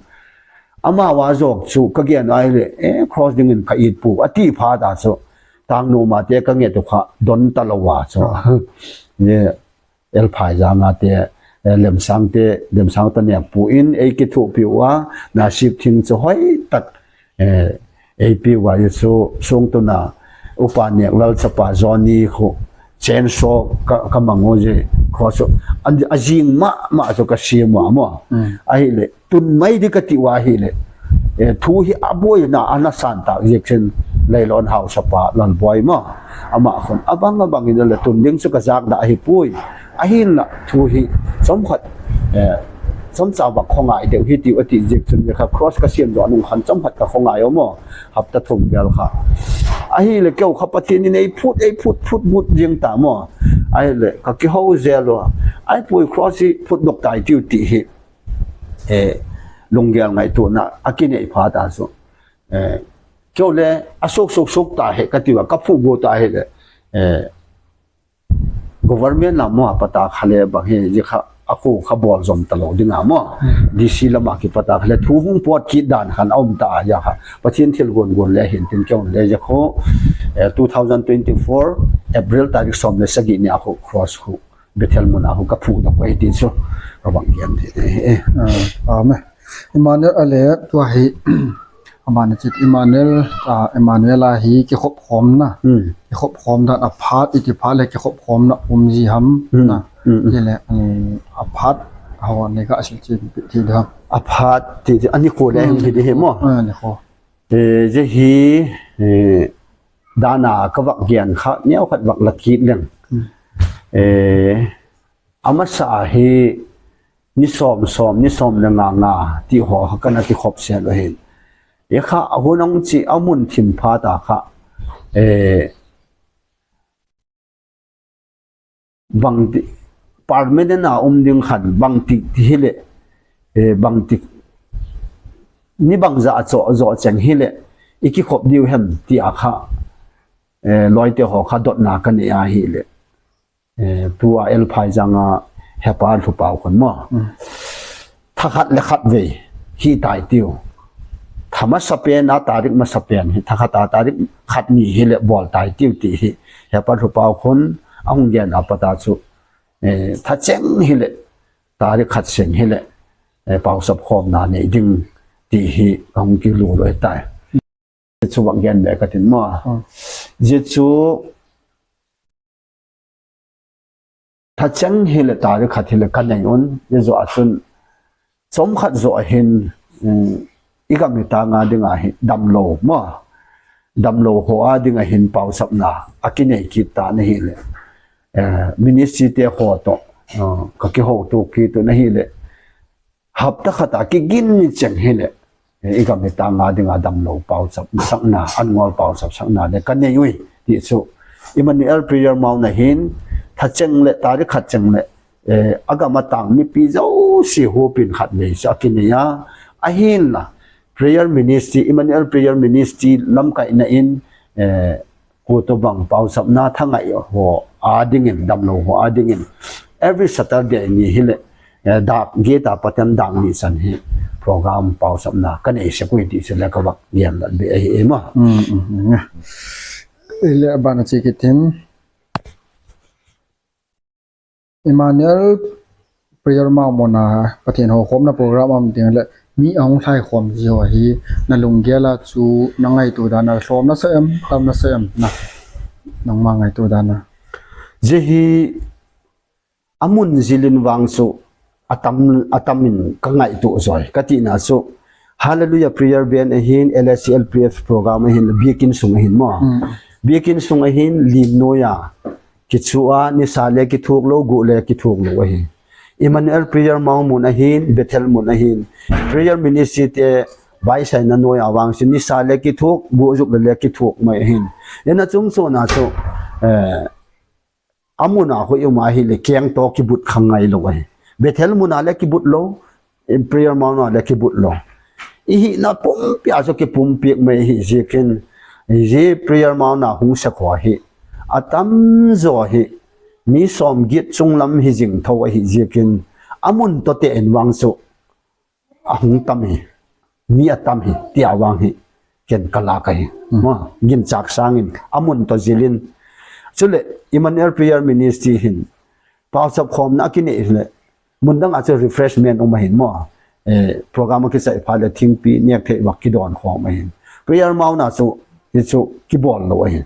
Amau a jok chu ka gen uva ahile, eh, cross ding in ka it pu, ati phat a chu. Tangnom a te ka nget u kha, don ta lou a chu. Ah. Ye, L Phaijang a te, eh, Lemsang te, Lemsang te Nekpu in, ei kithopi uva, nasip thing chu hoi tak, eh, ei piu va, Jesu sung tuna, Upa Neklal chapa Johnny khu, chainsaw ka, ka mang u je, kho chu, an, ajing mama chu ka sem uva mo. Mm. Ahile, tun mai di ka ti uva ahile. Eh, thu hi aboina ana san ta, jeh chun Leilon haosa pa Lalboi mo. Ama khun, abang abang in le tun ding chu ka jak da ahi pui. Ahinla, thu hi, chomkhat, eh, Chomcha vang khongai deu hi tiu ati jeh chun, jeh kha cross kasem doh nung khan chomkhat kakhongai o mo. Hapta thum vel kha. Ahile keu kha Pathen in eiphut, eiphut, phut, phut jing ta mo. Ahile kakihou jel o. Ahipoi, cross hi phut doh tai tiu ti hi. Eh, lunggel ngaitona akinei phat a chu. Eh, keu le asuk suk suk ta he kati uva, kaphu go ta hile. Eh, government lam mo a pat a kha le bang hi, jeh kha, akhu kha bol jom talou ding a mo. Hmm. D C lam a kipat a kha le thu hung pot kit dan khan aum ta a, jeh kha. Pathen thilgon gon le hin tin keu le jeh kho, eh, two thousand twenty-four April tarik som le sagi ni a khu cross khu Bethel mun a khu kaphu doh ahi ti chu. Ka vang kiam ti. Eh, eh. Ah, amen. Emmanuel ale tua hi, Amana chit Emmanuel, ah, Emmanuel a hi kikhop khomna. Hmm. Kikhop khom dan aphat, iti phat le kikhop khomna um ji ham. Hmm. Na. Hmm, hmm. Ti le, um, aphat, ho ni ka sil chi pi ti da. Aphat, ti, ti, ani ko le, hmm, hi di hi mo. Ah, ni ko. Eh, jeh hi, eh, dan a ka vak gen kha, neo khat vak la kit leng. Hmm. Eh, amasa hi, ni som som, ni som le nga nga, ti ho kha kana kikhop sel u hin. Jeh kha, ahung chi, amun thim phat a kha, eh, bangti, permanent a um ding khan, bangti, ti hile, eh, bangti, ni bangja a cho, jo cheng hile, i kikhop diu hem, ti a kha, eh, loite ho kha dotna kanei ahile. Eh, tua L Phaijang a hepa Lhupau khun mo. Mm. Tha khat le khat vei hi tai tiu. Tha masa pen a tarik masa pen hi, tha khat a tarik khat ni hile bol tai tiu ti hi. Hepa Lhupau khun ahung gen a pat a chu, eh, tha cheng hile tarik khat seng hile, eh, pausap khomna nei ding ti hi ahung kilu loi tai. Jeh chu vak gen be ka tin mo. Hmm. Jeh chu tha cheng hile tarik khat hile kanei un, jeh joh a chun chomkhat joh a hin, um, i gam i tang a ding a hi damlou mo. Damlou ho a ding a hin pausapna akinei kit ta na hile. Eh, ministry te ho toh, eh, ka kihouto kit u na hile. Hapta khat a kigin ni cheng hile, eh, i gam i tang a ding a damlou pausap sakna, an ngol pausap sakna le kanei ui, ti chu. Emmanuel Prayer Mount a hin, tha cheng le, tarik khat cheng le, eh, a gam a tang mipi jouse hopin khat vei chu akinei a. Ahinla, Prayer Ministry, Emmanuel Prayer Ministry lamkaina in, eh, Kho tobang pausapna thangai ho a dingin, damlou ho a dingin, every Saturday ni hile, eh, dak get a pat in dak ni chan hi program pausapna kanei sek ui ti chu le ka vak gen dan be ahi e mo. Mm, mm, mm. Ile abana chi kitin. Emmanuel Prayer Mount muna Pathen houkhomna program um ding le mi ahung lhai khom ji ho hi na lunggel a chu na ngaito dan a lhom nasa em, tam nasa em na, nangma ngaito dan a. Jeh hi amun jilin vang chu atam, atamin ka ngaito joi. Ka tina chu Hallelujah Prayer Band ahin, L S C L P F program ahin, biakin sung ahin mo. Mm. Biakin sung ahin, lim noi a kichu a, nisa le kithuk lou, guh le kithuk lou ahi. Emmanuel Prayer Mount mun ahin, Bethel mun ahin. Prayer Ministry te vaisaina noi a vang chu nisa le kithuk, guh juk le le kithuk mai ahin. Ina chung chuna chu, eh, amun a khu i um a hile keng to kibut khang ngai lou ahi. Bethel mun a le kibut lou, Prayer Mount a le kibut lou. I hina pumpi a chu kipumpi mai hi jikin, ji Prayer Mount a hung sek ho hi. Atam jo hi, mi som get chung lam hi jing tho ahi jikin, amun tote in vang chu ahung tam hi, mi atam hi, tia vang hi, ken ka la ka hi. Hmm. Mo, ginchak sangin, amun to jilin. Chule, Emmanuel Prayer Ministry hin, pausap khomna akinei le, mun dang a chu refreshment um ahin mo. Eh, program a kichai phat le thingpi, nek thei vak kidon khom ahin. Prayer Mount a chu, hi chu kibol lou ahin.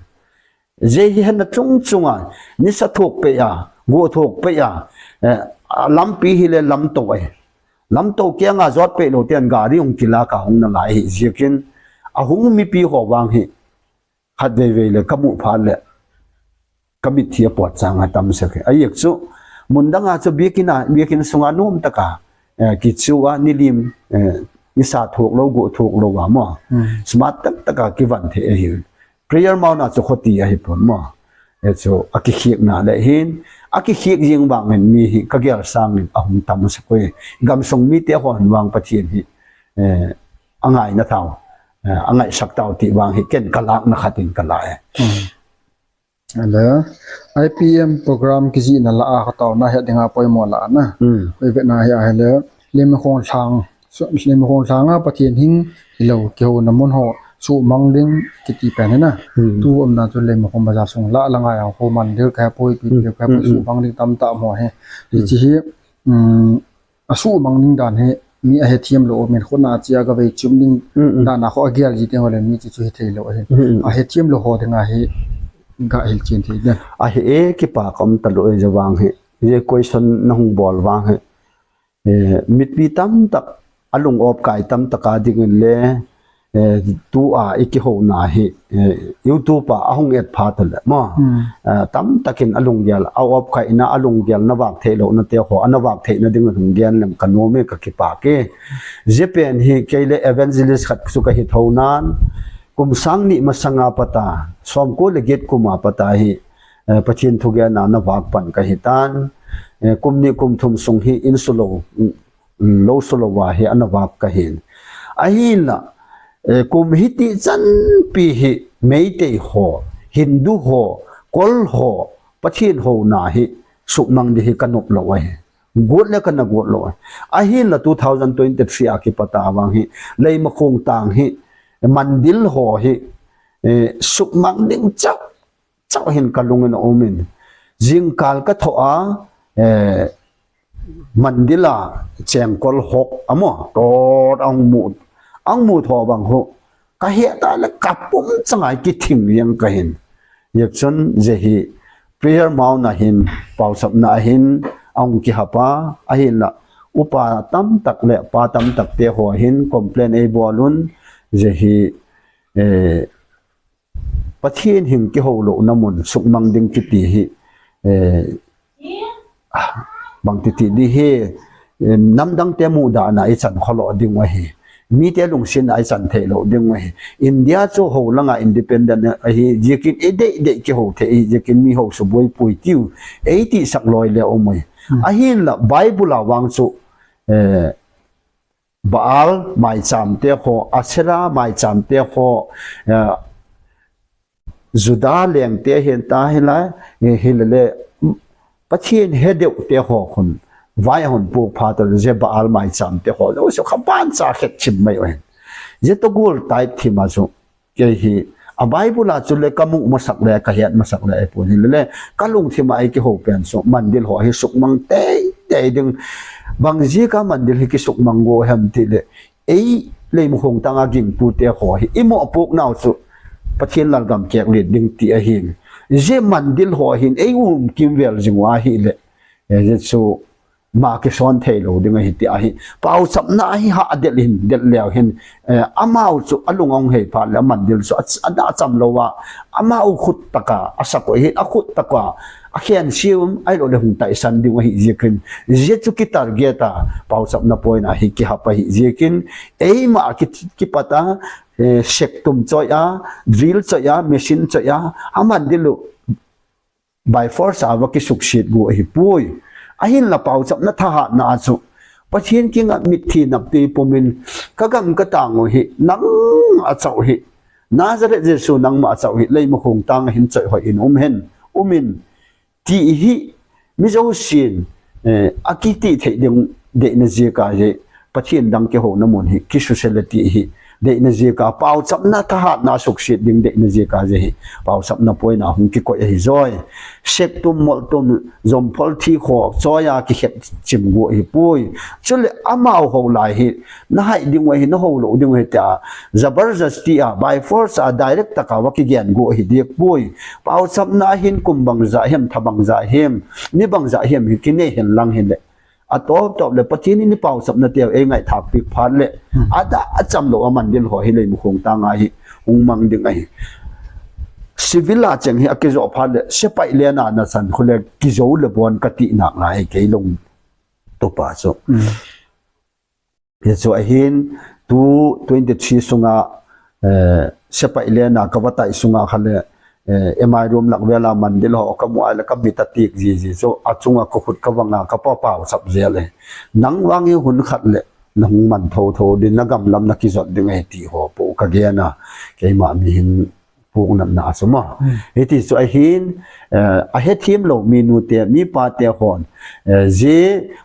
Jeh hi hena chung chunga, nisa thuk pei a, guh thuk pei a, eh, a lampi hile lamto ahi. Lamto kianga jot pei lou ten gari hung kila ka hung na lai hi jikin, ahung mipi ho vang hi, khat vei vei le ka mu phat le, ka mithi a pot chang a tam sek hi. Ajeh chu, mun dang a chu biakin a, biakin sunga nom taka, eh, kichu a nilim, eh, nisa thok lou, go thok lou a mo. Hmm. Smart tak tak a kivan thei ahi. Prayer mount a chu khoti ahi pon mo. Eh, chu akikhek na le hin, akikhek jing vang hin mi hi kagel sang in ahung tam sa koi. Gamsung mite hon vang Pathen hi, eh, angai na tau, eh, angai sak tau ti vang hi ken kalak na khat in kala e. Hmm. Ale, I P M program kijih na la a kha tau na he dinga poimo la na. Hmm. Koi ve na he a le, Leimakhong lhang, so, Leimakhong lhang a Pathen hing hilou, kihouna mun ho, sumang ding kiti pen na. Hmm. Tu umna chu Leimakhong bazar sung la la ngai ang ho mandir ka poi, pi, hmm, pi ka poi, hmm, hmm, sumang ding tam tam ho he. Hmm. Hichi hi, um, asumang ding dan hi, mi ahethem lou, min khona chia ka vei chum ding, hmm, hmm, dan a kho agel ji ding ho le mi chi chu hi thei lou ahi. Hmm, hmm. Ahethem lou ho dinga hi, ga hil chen thei ding. Ahi e, kipa kom ta lou e, ja vang hi. Je question na hung bol vang hi. Eh, mipi tam tak, alung op kai tam tak a ding in le, eh, tu a i kihouna hi, eh, YouTube a ahung et pha ta le mo. Hmm. Eh, tam takin alung gel, a op kai na alung gel na vak thei lou na te ho, ana vak thei na ding hung gen lem ka nom e ka kipa ke. Je pen hi kei le evangelist khat chu ka hi tho nan, kum sang ni masanga pata, som ko le get kum a pata hi, eh, Pathen thugen a na vak pan ka hi tan, eh, kum ni kum thum sung hi in su lou, mm, lou su lou a hi ana vak ka hin. Ahinla, eh, kum hiti chan pi hi Meitei ho, Hindu ho, Kol ho, Pathen houna hi sukmang di hi ka nop lou ahi. Got le ka na got lou ahi. Ahinla two thousand twenty-three a kipata vang hi, Leimakhong tang hi, mandil ho hi, eh, sukmang ding chau chau hin ka lung in a um in. Jingkal ka tho a, eh, mandil a chengkol hok a mo, tot ang mu, ang mu tho bang ho. Ka he ta le ka pum changai kithing yang ka hin. Yak chun je hi prayer mount a hin, pauchapna a hin, ang kihapa, ahinla upa tam tak le pa tam tak te ho hin complain ei bol un, je hi, eh, Pathen hing kihou lou na mun sukmang ding kiti hi, eh, bang titi di hi, eh, namdang te muda na i chan kholo ding ahi. Mi te lungsin a i chan thei lou ding ahi. India chu ho langa independent ahi, jikin i dei dei kihou thei, jikin mi ho su boi pui tiu, ei ti sak loi le um ahi. Hmm. Ahinla Bible a vang chu, eh, Baal maicham te ho, Asherah maicham te ho, eh, Judah leng te hin ta hilai, eh, hilele, Pathen he deu te ho khun, vai hon puk pha ta je Baal maicham te ho, jo so kha ban cha khet chim mai o hin. Je to gul tai thim a chu, Kei hi, a Bible a chu le ka mu masak le, ka het masak le, ei pun hi le, le, ka lungthim a ei kihou pen chu, mandil ho hi sukmang tei, tei ding. Bang jeh a mandil hi kisukmang go hem ti le, ei Leimakhong tang a gingtu te ho hi, i mo puk nau chu, Pathen lalgam kek lit ding ti ahin. Je mandil ho hin, ei um kimvel jing u ahi le, eh, je chu, ma kison thei lou ding ahi ti ahi. Pauchapna ahi ha a del hin, del leu hin, eh, amau chu a lung ong hei pha le mandil chu a, a, a cham lou a, amau khut taka, a sak u hin, a khut taka, a khen sium, ai lo le hung tai san ding ahi ziakin. Zia chu ki target a, pauchapna point ahi ki hap ahi ziakin. Eima ki, ki pata, eh, sek tum choi a, drill choi a, machine choi a, a mandil u, by force a va kisukset go ahi poi. Ahin la pauchapna thahatna a chu, Pathen kinga mithi naptui pumin, ka gam ka tang u hi, nang a chau hi, Nazareth Jesu nangma a chau hi, Leimakhong tang a hin choi hoi in um hen, um in, ti hi, mi jousen, eh, a kiti thei ding deina ziak a hi, Pathen dang kihouna mun hi, kisuse le ti hi, deina ziak a, pauchapna thahatna sukset ding deina ziak a hi, pauchapna point a hung kikoi ahi joi. Sek tum, mol tum, jomphol thi kho, choi a kikhet chim go ahi poi. Chule amau ho lai hi, na hai ding u ahi, na ho lou ding u ahi tia, jabardasti a, by force a, direct taka va kigen go ahi diak poi. Pauchapna hin kum bang ja hem, tha bang ja hem, ni bang ja hem hi kinei hen lang hin le. A top top le Pathen in i pauchapna teu ei ngaithak piak phat le. Hmm. A da a cham lou a mandil ho hi Leimakhong tang a hi hung mang ding ahi. Civil a cheng hi a kijo phat le, sepai le na na chan khu le kijo le bon ka ti nak lai kei lung tupa chu. Hmm. Hichu ahin, tu twenty-three sunga, eh, sepai lena kavatai sunga khale, eh, M I room lak vela mandil ho kamu a le kamit atik jiji chu, achunga kakhut kavanga kapapau sap jel e. Nang vang hi hun khat le, nahung man thotho ding, nagam lam nakijot ding ahi ti ho po kagena, keima mihem puknatna a chu ma. Hiti chu ahin, eh, ahethem lou mi nute, mi pate hon, eh, je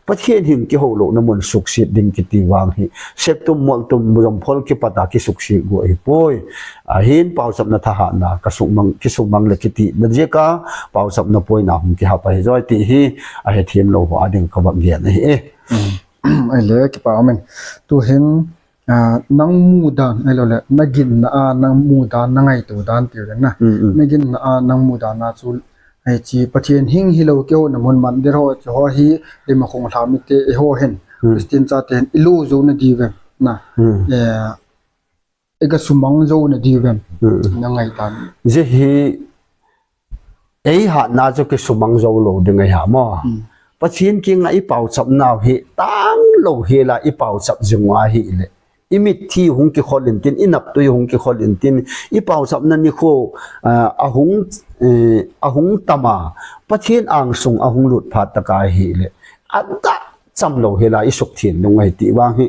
Pathen hing kihou louna mun suhset ding kiti vang hi, septum moltum jomphol kipata kisuhset go ahipoi. Ahin pauchapna thahatna, kasumang, kisumang le kiti, na jeh a pauchapna poina hung kihap ahi joi ti hi, ahethem lou ho a ding kavah gen ahi e. Ahile, kipa umin. Tuhin, ah, nang mudan, ahilouleh, naginna a, nang mudan, nangaito dan tiu den na. Naginna a, nang mudan a chu, hiche Pathen hing hilou kihouna mun mandil ho, chu ho hi, lima khong lha mite, eiho hin, Christian chate hin, ilu jou nadiu vem, na. Eh, iga sumang jou nadiu vem, nangai dan. Jeh hi, eihatna chu kisumang jou lou ding ahi mo. Pathen kinga ipauchapnau hi, tanglou hela ipauchap jing u ahile, imitlhi hung kikhol intin, inaptui hung kikhol intin, ipauchapna nikho, ah, ahung, eh, ahung tama, Pathen angsung ahung lut phat tah ahile, adeh chamlou hela isuhtheng ding ahi ti vang hi,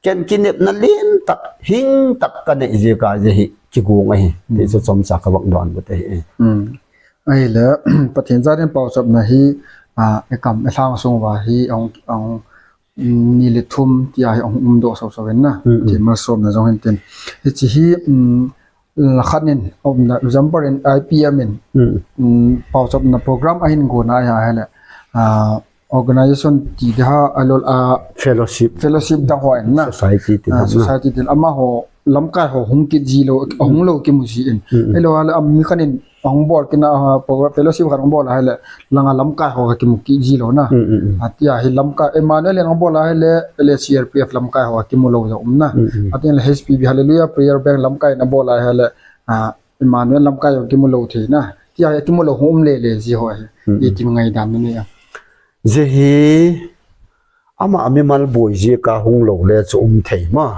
ken kinepna lentah, hingtah kanei jeh a jeh hi kigong ahi ti chu chomcha kavah donbut ahi. Ahile, Pathen jal in pauchapna hi, ah, ikam ilhang sung uva hi, ahung, ahung, ni le thum tia hi ahung umdoh soso in na. Ti malsomna jong hin tin. Hiche hi, um, lakhat in, um, example in I P M in, um, pauchapna program ahin gona ahile, ah, organization ti ding ham, ahilouleh, ah, fellowship, fellowship dang ho in na. Society tin, ah, society tin. Amaho lamkai ho hung kit jilou, hung lou kimu ji in. Ahilouleh, ah, mi khat in ahung bol kit na, ah, fellowship khat ahung bol ahile, langa lamkai ho kimu kit jilou na. Atia hi lamkai, Emmanuel in ahung bol ahile, L A C L P F lamkai ho kimu lou jong um na. Atin le H P B Hallelujah Prayer Band lamkai in abol ahile, ah, Emmanuel lamkai ho kimu lou thei na. Tia hi kimu lou hung um lele ji ho hi. Iti ngaidan nanei a. Jeh hi, ama mimal boi jeh a hung lou le chu um thei ma.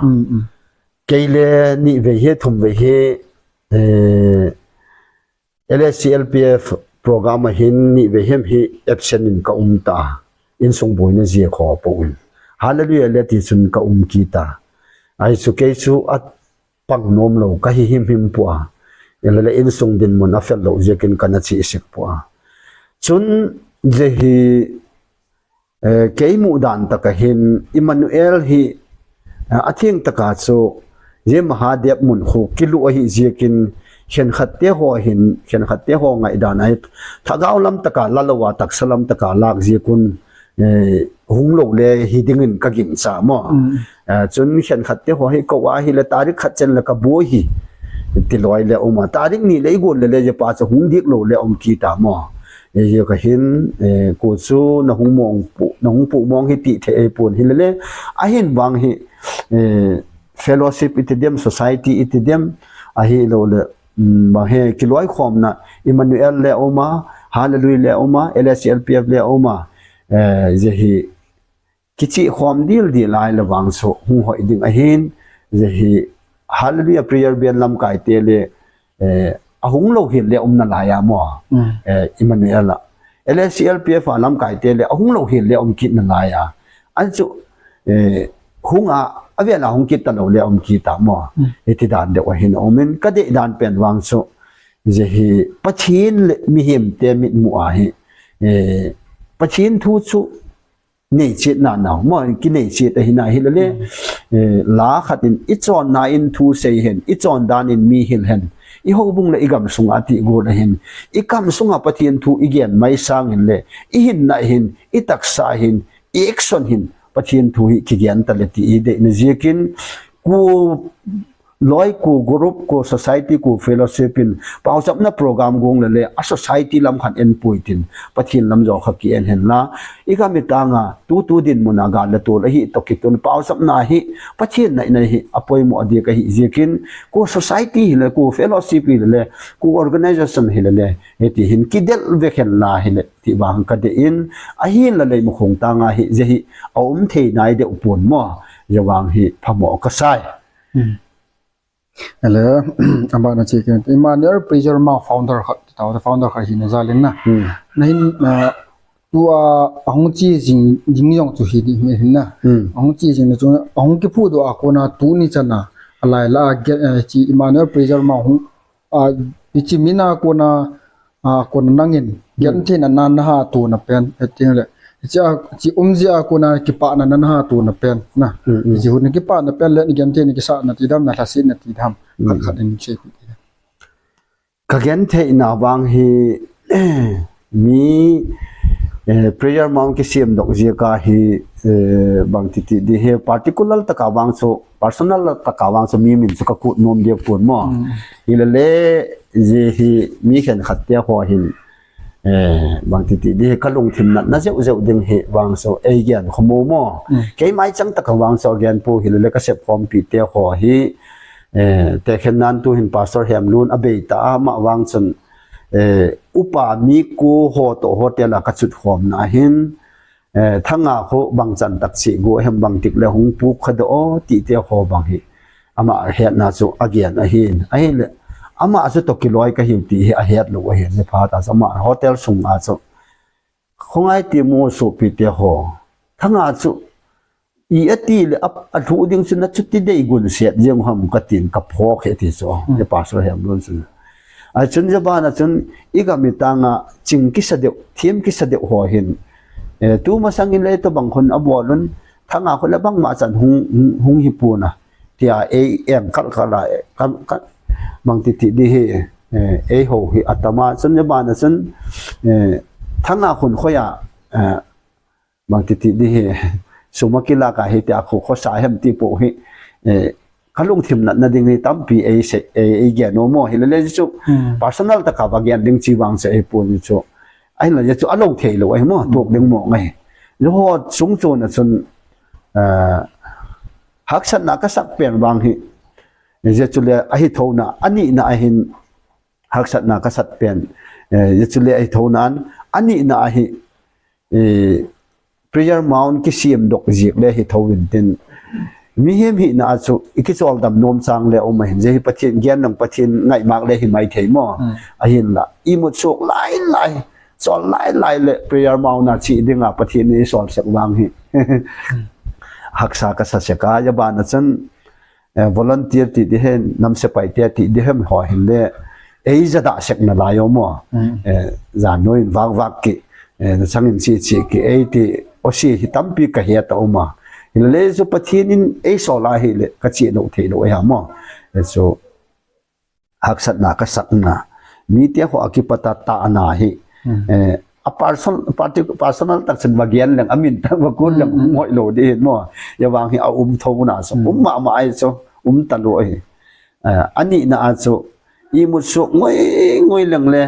Kei le nivei hi, thumvei hi, eh, L A C L P F program a hin nivei hem hi absent in ka um ta. Insung boina jeh a kho po in. Hallelujah le ti chun ka um kit ta. Ahi chu kei chu apang nom lou, kahi himhim poi. Ahile le insung dinmun afel lou jeh in kana chihsik poi. Chun jeh hi, eh, kei mudan tah a hin Emmanuel hi, eh, atheng tah a chu, jeh Mahadev mun khu kilu ahi jeh in khenkhat te ho hin, khenkhat te ho ngaidan ahi, thagau lam tah a la lou a, taksa lam tah a lak jeh in, eh, hung lou le hi ding in ka gingcha mo. Eh, chun khenkhat te ho hi kou ahile tarik khat chen le ka boi hi. Ti loi le um a. Tarik ni le igon le le jeh a pa chu hung dik lou le um kit ta mo. Eh, jeh a hin, eh, kou chu nahung mong pu, nahung pu mong hi ti thei pon hile le. Ahin vang hi, eh, fellowship iti dem, society iti dem, ahilouleh, um, bang hi kiloikhomna Emmanuel le um a, Hallelujah le um a, L A C L P F le um a, eh, jeh hi kichih khom dildil lai le vang chu hung hoi ding ahin, jeh hi Hallelujah Prayer Band lamkai te le, eh, ahung lou hel le um nalai a mo. Eh, Emmanuel a. L A C L P F a lamkai te le ahung lou hel le um kit nalai a. Achu, eh, hung a, avel a hung kit talou le um kit ta mo. Hiti dan deuh ahin um in, ka dei dan pen vang chu, jeh hi Pathen le mihem te mitmu a hi, eh, Pathen thu chu neichetna nau, mo, kineicheh ahi na hile le, eh, la khat in ichonna in thu sei hen, ichon dan in mi hil hen, ihoubung le igam sunga ti gon ahin, igam sunga Pathen thu igen mai sang in le, ihinna hin, itaksa hin, i action hin, Pathen thu hi kigen ta le ti ideina jeh in, kou loi, kou group, kou society, kou fellowship in, pauchapna program gong le le, a society lam khat en pui tin, Pathen lam jo kha ki en hen la, igam itang a, tutu dinmun a gal le tol ahi toh kitun, pauchapna hi, Pathen naina hi, apoimo a dia kahi jeh in, kou society hile, kou fellowship hile le, kou organization hile le, hiti hin kidel vek hen la hile, ti vang ka dei in, ahin la lei mukhung tang a hi, jeh hi, aum thei nai deuh pon mo. Hijeh vang hi phamo kasai. Hmm. Ele, abana che ken, Emmanuel Prayer Mount founder khat, tao founder khat hina jal in na. Hmm. Na hin, ah, tua ahung che jing, jing jong chu hi ding hin na. Hmm. Ahung che jing na chu, ahung kiphudoh a kona tuni chana, alai la, ah, hiche Emmanuel Prayer Mount hung, ah, hiche mina kona, ah, kona nangin, Hmm. genthei na na, na hatona pen, eh, ting le. Hiche a, hiche umjia kona kipana na, na hatona pen, na. Hmm, hmm. Hiche hon kipana pen le, genthei na kisahna ti dam, na lhasetna ti dam. Hmm. Khat khat in che. Ka genthei na vang hi, mi, eh, Prayer Mount kisem doh jeh a hi, eh, bang titi ding hi particular tah a vang chu, personal tah a vang chu mi min chu ka kut nom deh pon mo. Hmm. Hile le, hijeh hi mi khenkhat te ho hin, eh, bang titi ding hi ka lungthim natna jeh jeh ding hi vang chu ei gen khomo mo. Hmm. Keima chang tah a vang chu gen pou hile le ka sep khompi te ho hi, eh, tekhen nan tu hin Pastor Hemlun abei ta ama vang chun, eh, upa mi ko ho toh hotel a ka chut khomna hin, eh, thanga kho bang chan tah che go hem bang tik le hung puk kha doh o ti te ho bang hi. Ama hetna chu agen ahin. Ahile, ama chu toh kiloi ka hiu ti hi ahet lou ahin. Ni phat a chu ama hotel sung a chu. Khongai ti mo sopi te ho. Thanga chu i ati le a, alhu ding chu na chuti dei gun set jeng ham ka tin ka phok he ti chu. Hmm. Ni Pastor Hemlun chun. Achun jabana chun i gam i tanga ching kisa deuh, thim kisa deuh ho hin. Eh, tu masang in le to bang khun abol un, thanga khun le bangma chan hung, hung, hung hi puna. Tia ei eng kal kal a, eh, kan, kan, bang titi ding hi, eh, ei ho hi atama chun jabana chun, eh, thanga khun khoya, eh, bang titi ding hi, sum a kila ka hi tia khu khosa hem ti pou hi, eh, ka lungthim natna ding hi tampi ei se, ei, ei gen nom mo hile le chu, Hmm. personal tah a va gen ding chi vang chu ei pon chu. Ahinla chu alou thei lou ahi mo, Hmm. tuak ding mo ngai. Hijeh ho sung chun a chun, eh, haksatna ka sak pen vang hi, hijeh chule ahi thona, anina ahin, haksatna ka sak pen, eh, hijeh chule ahi thona, anina ahi, eh, Prayer Mount kisem doh jeh le hi tho in tin. Mihem hina a chu, i kichol dam nom chang le um ahin, hijeh hi Pathen gen nang Pathen ngaimak le hi mai thei mo. Hmm. Ahinla, imut suak lai lai, chol lai lai le Prayer Mount a che ding a Pathen in ei sol sek vang hi. Hmm. Haksa ka sa sek a, jabana chun, eh, volunteer ti ding hen, nam sepai te ti ding hen ho hin le, ei jada sek na lai um mo. Hmm. Eh, jan noi in vak vak ki, eh, na chang in chi chi ki, ei ti, o si hi tampi ka he ta um a. Hile le chu Pathen in ei sol a hile, ka che lou thei lou e ha mo. Eh, chu haksatna ka sakna. Mi te ho a kipat a tahna hi. Hmm. Eh, a person, parti-, personal tah chun va gen leng, a min tah va kun leng, Hmm, hmm. ngoi lou ding mo. Hijeh vang hi a um thona chu. Hmm. Um mama ahi chu, um talou ahi. Eh, anina a chu, imut suak ngoi, ngoi leng le,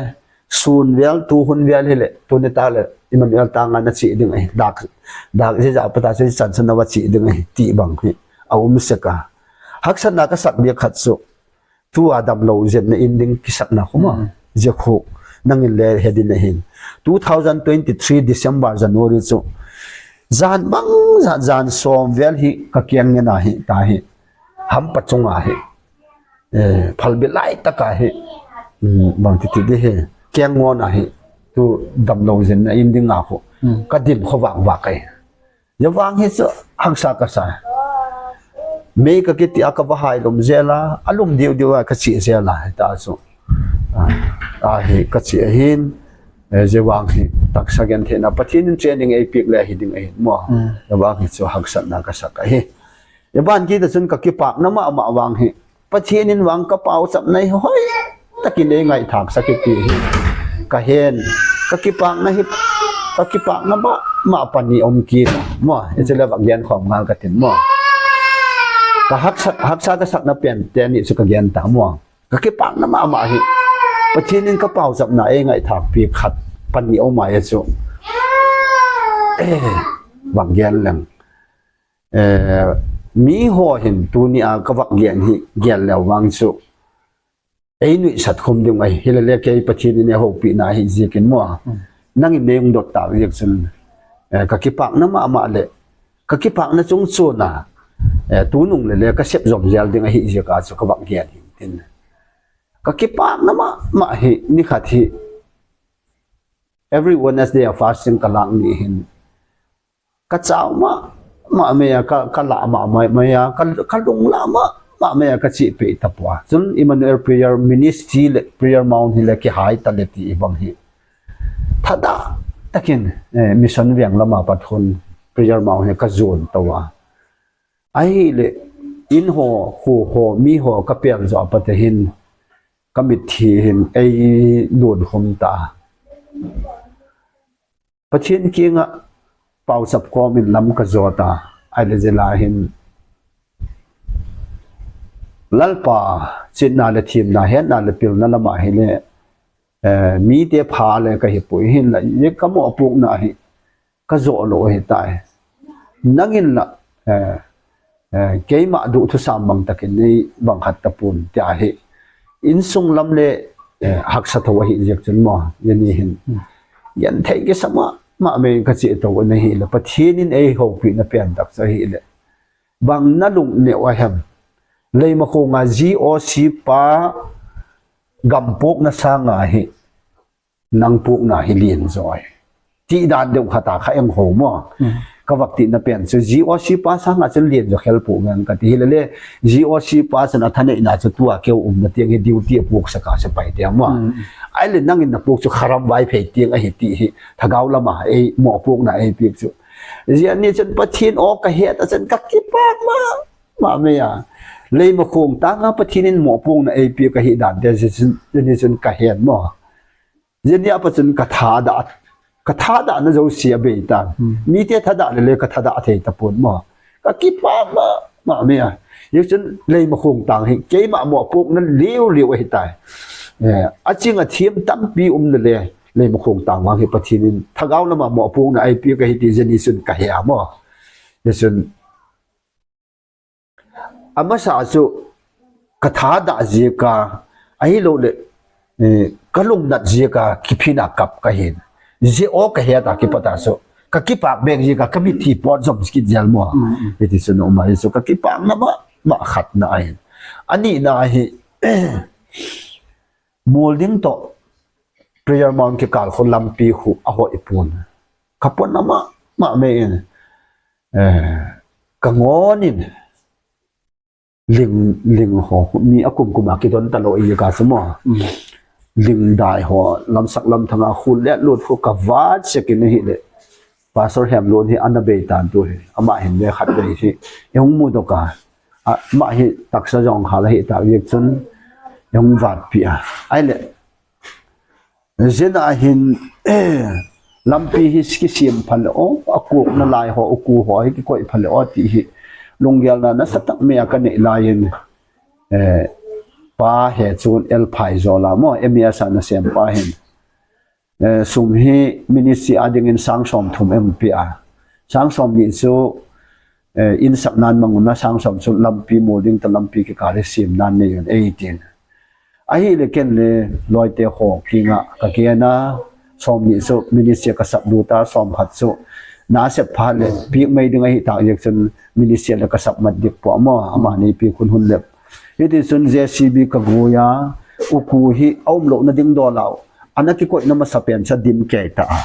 sun vel, tu hun vel hile, tuni tah le, Emmanuel tang a na che ding ahi. Dak, dak jeh a pat a chu chan chan na va che ding ahi, ti bang hi. A um sek a. Haksatna ka sak bia khat chu, tua damlou jenna in ding kisakna khu ma. Hmm. Hijeh khu nangin le he ding ahin. Two thousand twenty-three December, January chu. Jan bang jan, jan som vel hi ka keng ngen ahi, ta hi. Hampa chunga hi. Eh, phalbi lai tah a hi. Hmm, bang titi ding hi. Keng ngon ahi. Tu damlou jenna in ding a khu. Hmm. Ka din kho vak vak ahi. Hijeh vang hi chu haksa ka sa. Mei ka kiti a ka va hai lum jel a, a lum diu diu a ka che jel a, hita chu. A, a hi ka che ahin, eh, hijeh vang hi taksa genthei na Pathen in training ei piak le hi ding ahin mo. Mm. Hijeh vang hi chu haksatna ka sak ahi. Hijeh vang kiti chun ka kipakna mama vang hi. Pathen in vang ka pauchapna hi hoi takin ei ngaithak sah kit hi. Ka hen, ka kipakna hi, ka kipakna mama pani um kit mo. Hiche le va gen khom ngal ka tin mo. Ka haksa, haksa ka sakna pen teni chu ka gen ta mo. Ka kipakna mama hi. Pathen in ka pauchapna ei ngaithak pi khat pani um a chu. Eh, va gen leng. Eh, mi ho hin tuni a ka va gen hi, gen leu vang chu. Ei nuisat khum ding ahi, hile le kei Pathen in ei houpi na ahi jeh in mo. Hmm. Nangin nei hung dot tau jeh chun. Eh, ka kipakna mama le. Ka kipakna chung chun a. Eh, tunung le le ka sep jom jel ding ahi jeh a chu ka vak gen hin tin. Ka kipakna mama hi, nikhat hi every Wednesday a fasting ka lak ni hin. Ka chau mama mei a, ka, ka la mama mei a, ka, ka lung la mama mei a, ka chih peh tapoi. Chun Emmanuel Prayer Ministry le Prayer Mount hi le kihai ta le ti i bang hi. Thadah takin, eh, mission veng lama pat hun Prayer Mount hi ka jon tou a. Ahile, in ho, kho ho, mi ho ka pel jo a pat hin, ka mithi hin, ei lun khum ta. Pathen kinga, pausap komin lam ka jo ta. Ahile jeh a hin, Lalpa, chinna le thimna, hetna le pilna lama hi le, eh, mite pha le ka hi pui hin la, ye ka mo puk na hi. Ka jo lou ahi tai. Nangin la, eh, eh, keima duh thusam bang takin nei bang khat tapon tia hi. Insung lam le, eh, haksa tho ahi jeh chun mo, jeh ni hin. Hmm. Jan thei kisa mama mei ka chih tou na hi le, Pathen in ei houpi na pen tak sa hi le. Bang na lung neo a hem. Leimakhong a G O C pa gam puk na sanga hi. Nang puk na hi lien jo ahi. Ti dan deuh khat a kha eng ho mo. Hmm. Ka vak ti na pen chu G O C pa sanga chun lien jo khel puk ngang ka ti hi le le. G O C pa chun a thanei na chu tua keu um na tiang hi duty a puk saka se pai tiang mo. Hmm. Ahile nangin na puk chu kharam vai phei tiang ahi ti hi. Thagau lama ei mo puk na ei pik chu. Jeh ni chun Pathen o ka het a chun ka kipak mama mei a. Leimakhong tanga Pathen in mo puk na ei pik ahi dan te jeh chun, jeh ni chun ka het mo. Jeh ni a pat chun ka thadah, ka thadah na jo si a bei ta. Hmm. Mite thadah le le ka thadah thei tapon mo. Ka kipak mama mei a. Jeh chun Leimakhong tang hi keima mo puk na liu liu ahi tai. Eh, a ching a thim tampi um le le Leimakhong tang vang hi Pathen in thagau lama mo puk na ei pik ahi ti jeh ni chun ka he a mo. Jeh chun Amasa chu ka thadah jeh a, ahilou le, eh, ka lungnat jeh a kiphin a kap ka hin. Jeh o ka het a kipat a chu, ka kipak bek jeh a ka mithi pot jom kit jel mo. Mm, mm. Hiti chu noma hi chu ka kipakna mama khat na ahin. Ani na hi, Mulding to Prayer Mount kikal khu lampi khu ahoi pon. Ka pon mama mei in. Eh, ka ngon in. Ling, ling ho, mi akum kum a kidon talou i ka chu mo. Mm. Ling dai ho, lamsak lamthang a khu le lut khu ka vat sek in ahi le. Pastor Hemlun hi ana bei tan tu hi. Ama hin le khat bei hi. I hung mu doh ka. Ama hi taksa jong kha la hi tak jeh chun. I hung vat pi a. Ahile. Jeh a hin, lampi hi kisem pha le o, a kok na lai ho, u ku ho, hi kikoi pha le o, ti hi. Lunggel na, nasatah mei a ka nei lai in, eh, pa he chun el phai jo la mo, M E S a na sem pa hin. Eh, sum hi ministry a ding in sang som thum em pi a. Sang som ni chu, eh, in sak nan mang un na sang som chu lampi Mulding to lampi kikal hi sem nan nei un eighteen. Ahile ken le loite ho kinga ka kena som ni chu ministry ka sap lut a som khat chu na sep pha le pi mai ding ahi ta jeh chun ministry le ka sap mat dik po mo ama nei pi khun hun le. Hiti chun J C B ka gui a u ku hi a um lou na ding do lau. Ana kikoi na masa pen cha dim kei ta a.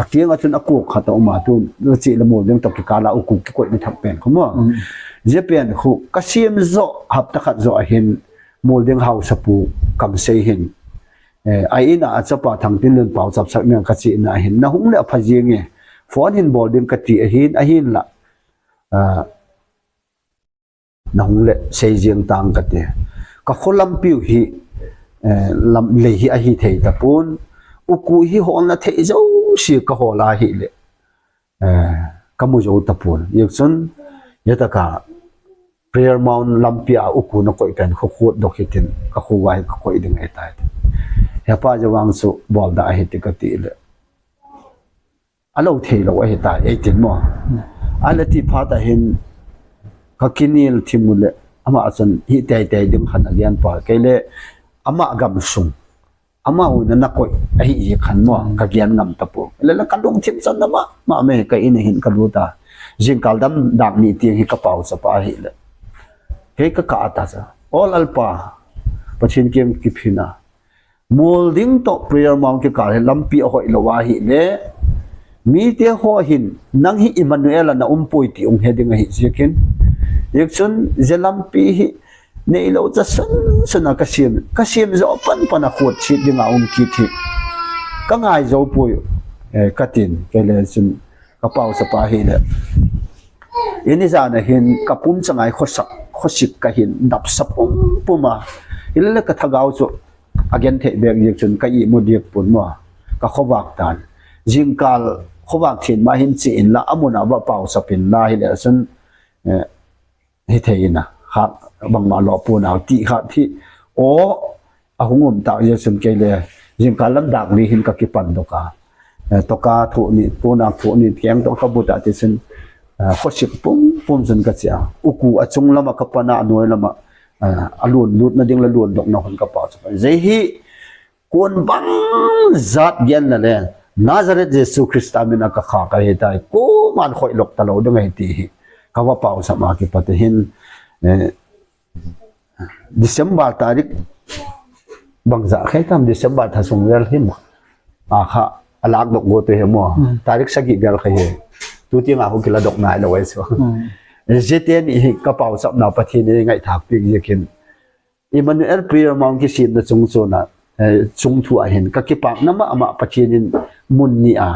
A kiang a chun a kok khat a um a tu, nu chi le Mulding to kikal a u ku kikoi ni thak pen khu mo. Mm. Jeh pen khu ka sem jo hapta khat jo a hin Mulding hausa pu kam sei hin. Eh, a in a a chapa Thangtinlun pau chap sak nang ka chi na hin. Na hung le a pha jing e. Phone hin bol ding ka ti a hin, a hin la. Ah, Na hung le sei jeng tang ka ti. Ka kho lampi u hi, eh, lam lei hi ahi thei tapon. U ku hi holna thei jouse ka hol a hi le. Eh, ka mu jou tapon. Jeh chun, jeh a ka Prayer Mount lampi a u ku na koi pen kho khut doh hi tin ka kho vai ka koi ding ahi tai. He pa ja vang chu bol da ahi ti ka ti le. A lo thei lo ahi ta, eighteen mo. A le ti phat a hin ka kinel thim u le, ama a chun hi tei tei ding khan a gen pa. Kei le ama gam sung. Ama u na na koi ahi ji khan mo, ka gen ngam ta po. Le la ka lungthim chan na ma, ma me ka in a hin ka lut a. Jingkal dam dak ni tiang hi ka pauchap ahile, kei ka kah a ta cha, O Lalpa, Pathen kiang kiphin a, mol ding toh prayer mount kikal hi lampi ahoi lou ahile, mite ho hin nang hi Emmanuel a na um poi ti hung he ding ahi ziakin, ziak chun je lampi hi neilou cha sun sun a ka sem, ka sem jo pan pan a khut chit ding a um kit hi ka ngai jo poi, eh, ka tin, kei le chun ka pauchap ahile, in ijat a hin ka pum chang a hi khosak, khosik ka hin dapsa pum pum a, hile ka thagau chu a genthei bek ziak chun ka imu diak pon mo, ka khovak tan. Jingkal khovak thin ma hin che inla, amun a va pauchap inla, hile chun, eh, hithei in a, kha bangma lo pon a ti kha thi, o, ahung um ta ziak chun kei le jingkal lam dak li hin ka kipan doh a. Eh, toka thu ni, pon a thu ni, keng toh ka but a ti chun, eh, khosik pum pum chun ka che a. Uku a chung lam a ka pan a, a noi lam a, eh, a lun lut na ding le lun doh na hun ka pauchap. Jeh hi, kon bang jat gen na le, Nazareth Jesu Christa min a ka kha ka hi tai, koiman khoi lou ta lou ding ahi ti hi ka va pauchap a kipat hin, eh, December tarik bang ja khai tam, December tha sung vel hin. A kha, a lak doh go te hi mo. Hmm. Tarik sagi vel khai hi. Tu ti nga hu kila doh nai lou ai so. Hmm. Jete ni hi ka pauchap na Pathen in ngaithak pi ziakin. Emmanuel Prayer Mount kisemna chung chun a, eh, chung thu a hin ka kipak na ma ma Pathen in mun ni a,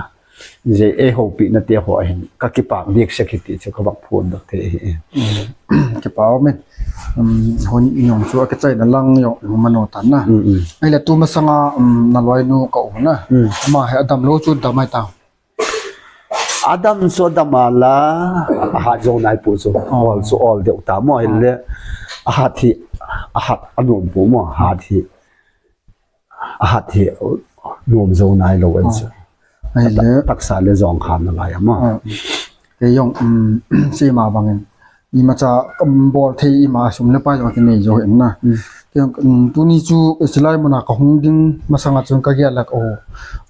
je ei houpi na te ho a hin ka kipak diak sek hi ti chu ka vak phon doh te hi. Hmm. Kipa um e. Um, hun jong chu a kichai na lang jong mano tan na. Hmm, hmm. Ahile tu masanga, um, na loi nu ka u na. Hmm. Ama hi adam lou chu dam ai ta. Adam chu adam a la, ahat jou nai pu chu. Oh. Ol chu ol deu ta mo, oh, hile. Ahat hi, ahat anom pu mo, ahat hi. Ahat hi, nom jou nai lou en chu. Oh. Ahile. Tak-, taksa le jong khan na lai a mo. Oh. Kei jong, um, sima bangin. Imacha, um, bol thei ima sum le pai jong kinei jou in na. Hmm. Kei jong, um, tuni chu, eh, silai mun a ka hung ding masanga chun ka gel lak o.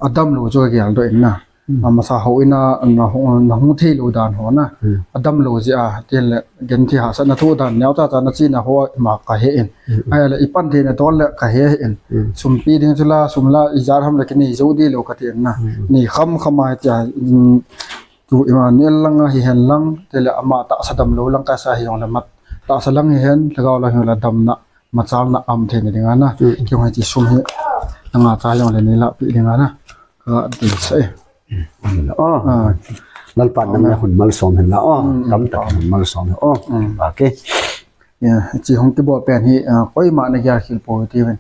Adam lou chu ka gel doh in na. Hmm. A masa houin a, na hung, na hung thei lou dan ho na. Hmm. Adam lou jeh a, tin le, genthei hahsatna thoh dan, neo cha cha na china ho ima ka he in. Hmm. Ahile, i pan thei na tol le ka he in. Hmm. Sum pe ding chu la, sum la, ijat ham le kinei jou di lou ka ti in na. Hmm. Nei kham kham a tia, um, tu Emmanuel lang a hi hen lang, te le ama tahsa dam lou lang ka sa hi jong le mat. Tahsa lang hi hen, lhagao lang hi jong le damna, machalna um thei na ding a na. Hmm. Kei jong hi ti sum hi, nga cha jong le nei la pi ding a na. Ka dei sa e. Hmm. Oh. Ah. Lalpan nang le hun malsom hen la. Oh. Hmm. Tamtah hun malsom hen. Oh. Hmm. Okay. Ya, chi hung kibol pen hi, ah, koima na gel khel poi ti ven.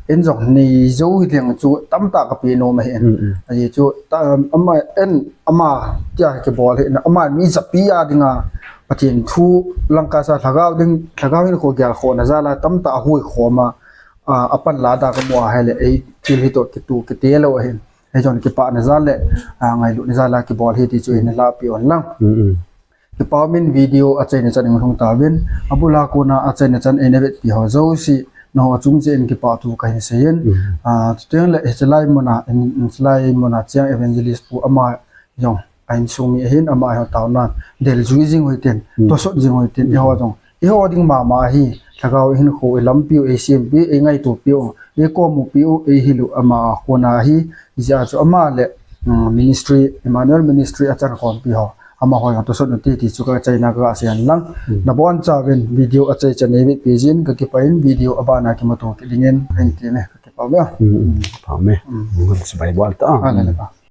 In jong nei jou hi leng chu tamtah ka pe nom ahi in. Mm, mm. Ahi chu, ta, ama, en, ama, tia kibol hi, ama mi japi a dinga, Pathen thu lang ka sa lhagao ding, lhagao hin ko gel kho na jal a tamtah a hui kho ma, ah, a pan la da ka mu a hile, ei, thil hi toh kitu, kiti lou ahi in. Hei jong kipana jal le, ah, ngailutna jal a kibol hi ti chu in la pi un lang. Mm, mm. Kipa um in video achaina chan in hung tauvin, abul a kona achaina chan eina vetpi ho jouse, nangho chung cheh in kipa thu kahin seiyin. Mm. Ah, chuteng le hiche lai mun a, in, in hiche lai mun a cheng evangelist pu ama jong a insung mi ahin, ama jong taona in, del jui jing u hitin, mm, tosot jing u hitin, mm, eiho jong, eiho ding mama ahi, lhagao hinkho, eilampiu, eisempiu, eingaitopiu, eikomupiu, eihil u, ama a kona ahi, hijeh a chu ama le, mm, ministry, Emmanuel Ministry achan khompi ho, amaho jong tosot u hite ti chu ka chaina ka seiyin lang. Mm. Nabonchauvin video achai chan eivetpi jin, kakipah in video abana kimuto kit dingin, kahin ti e, kakipah uve. Mm, mm, kipah uve. Mm. Mm, chibai bol ta. Ah, le, le, pa.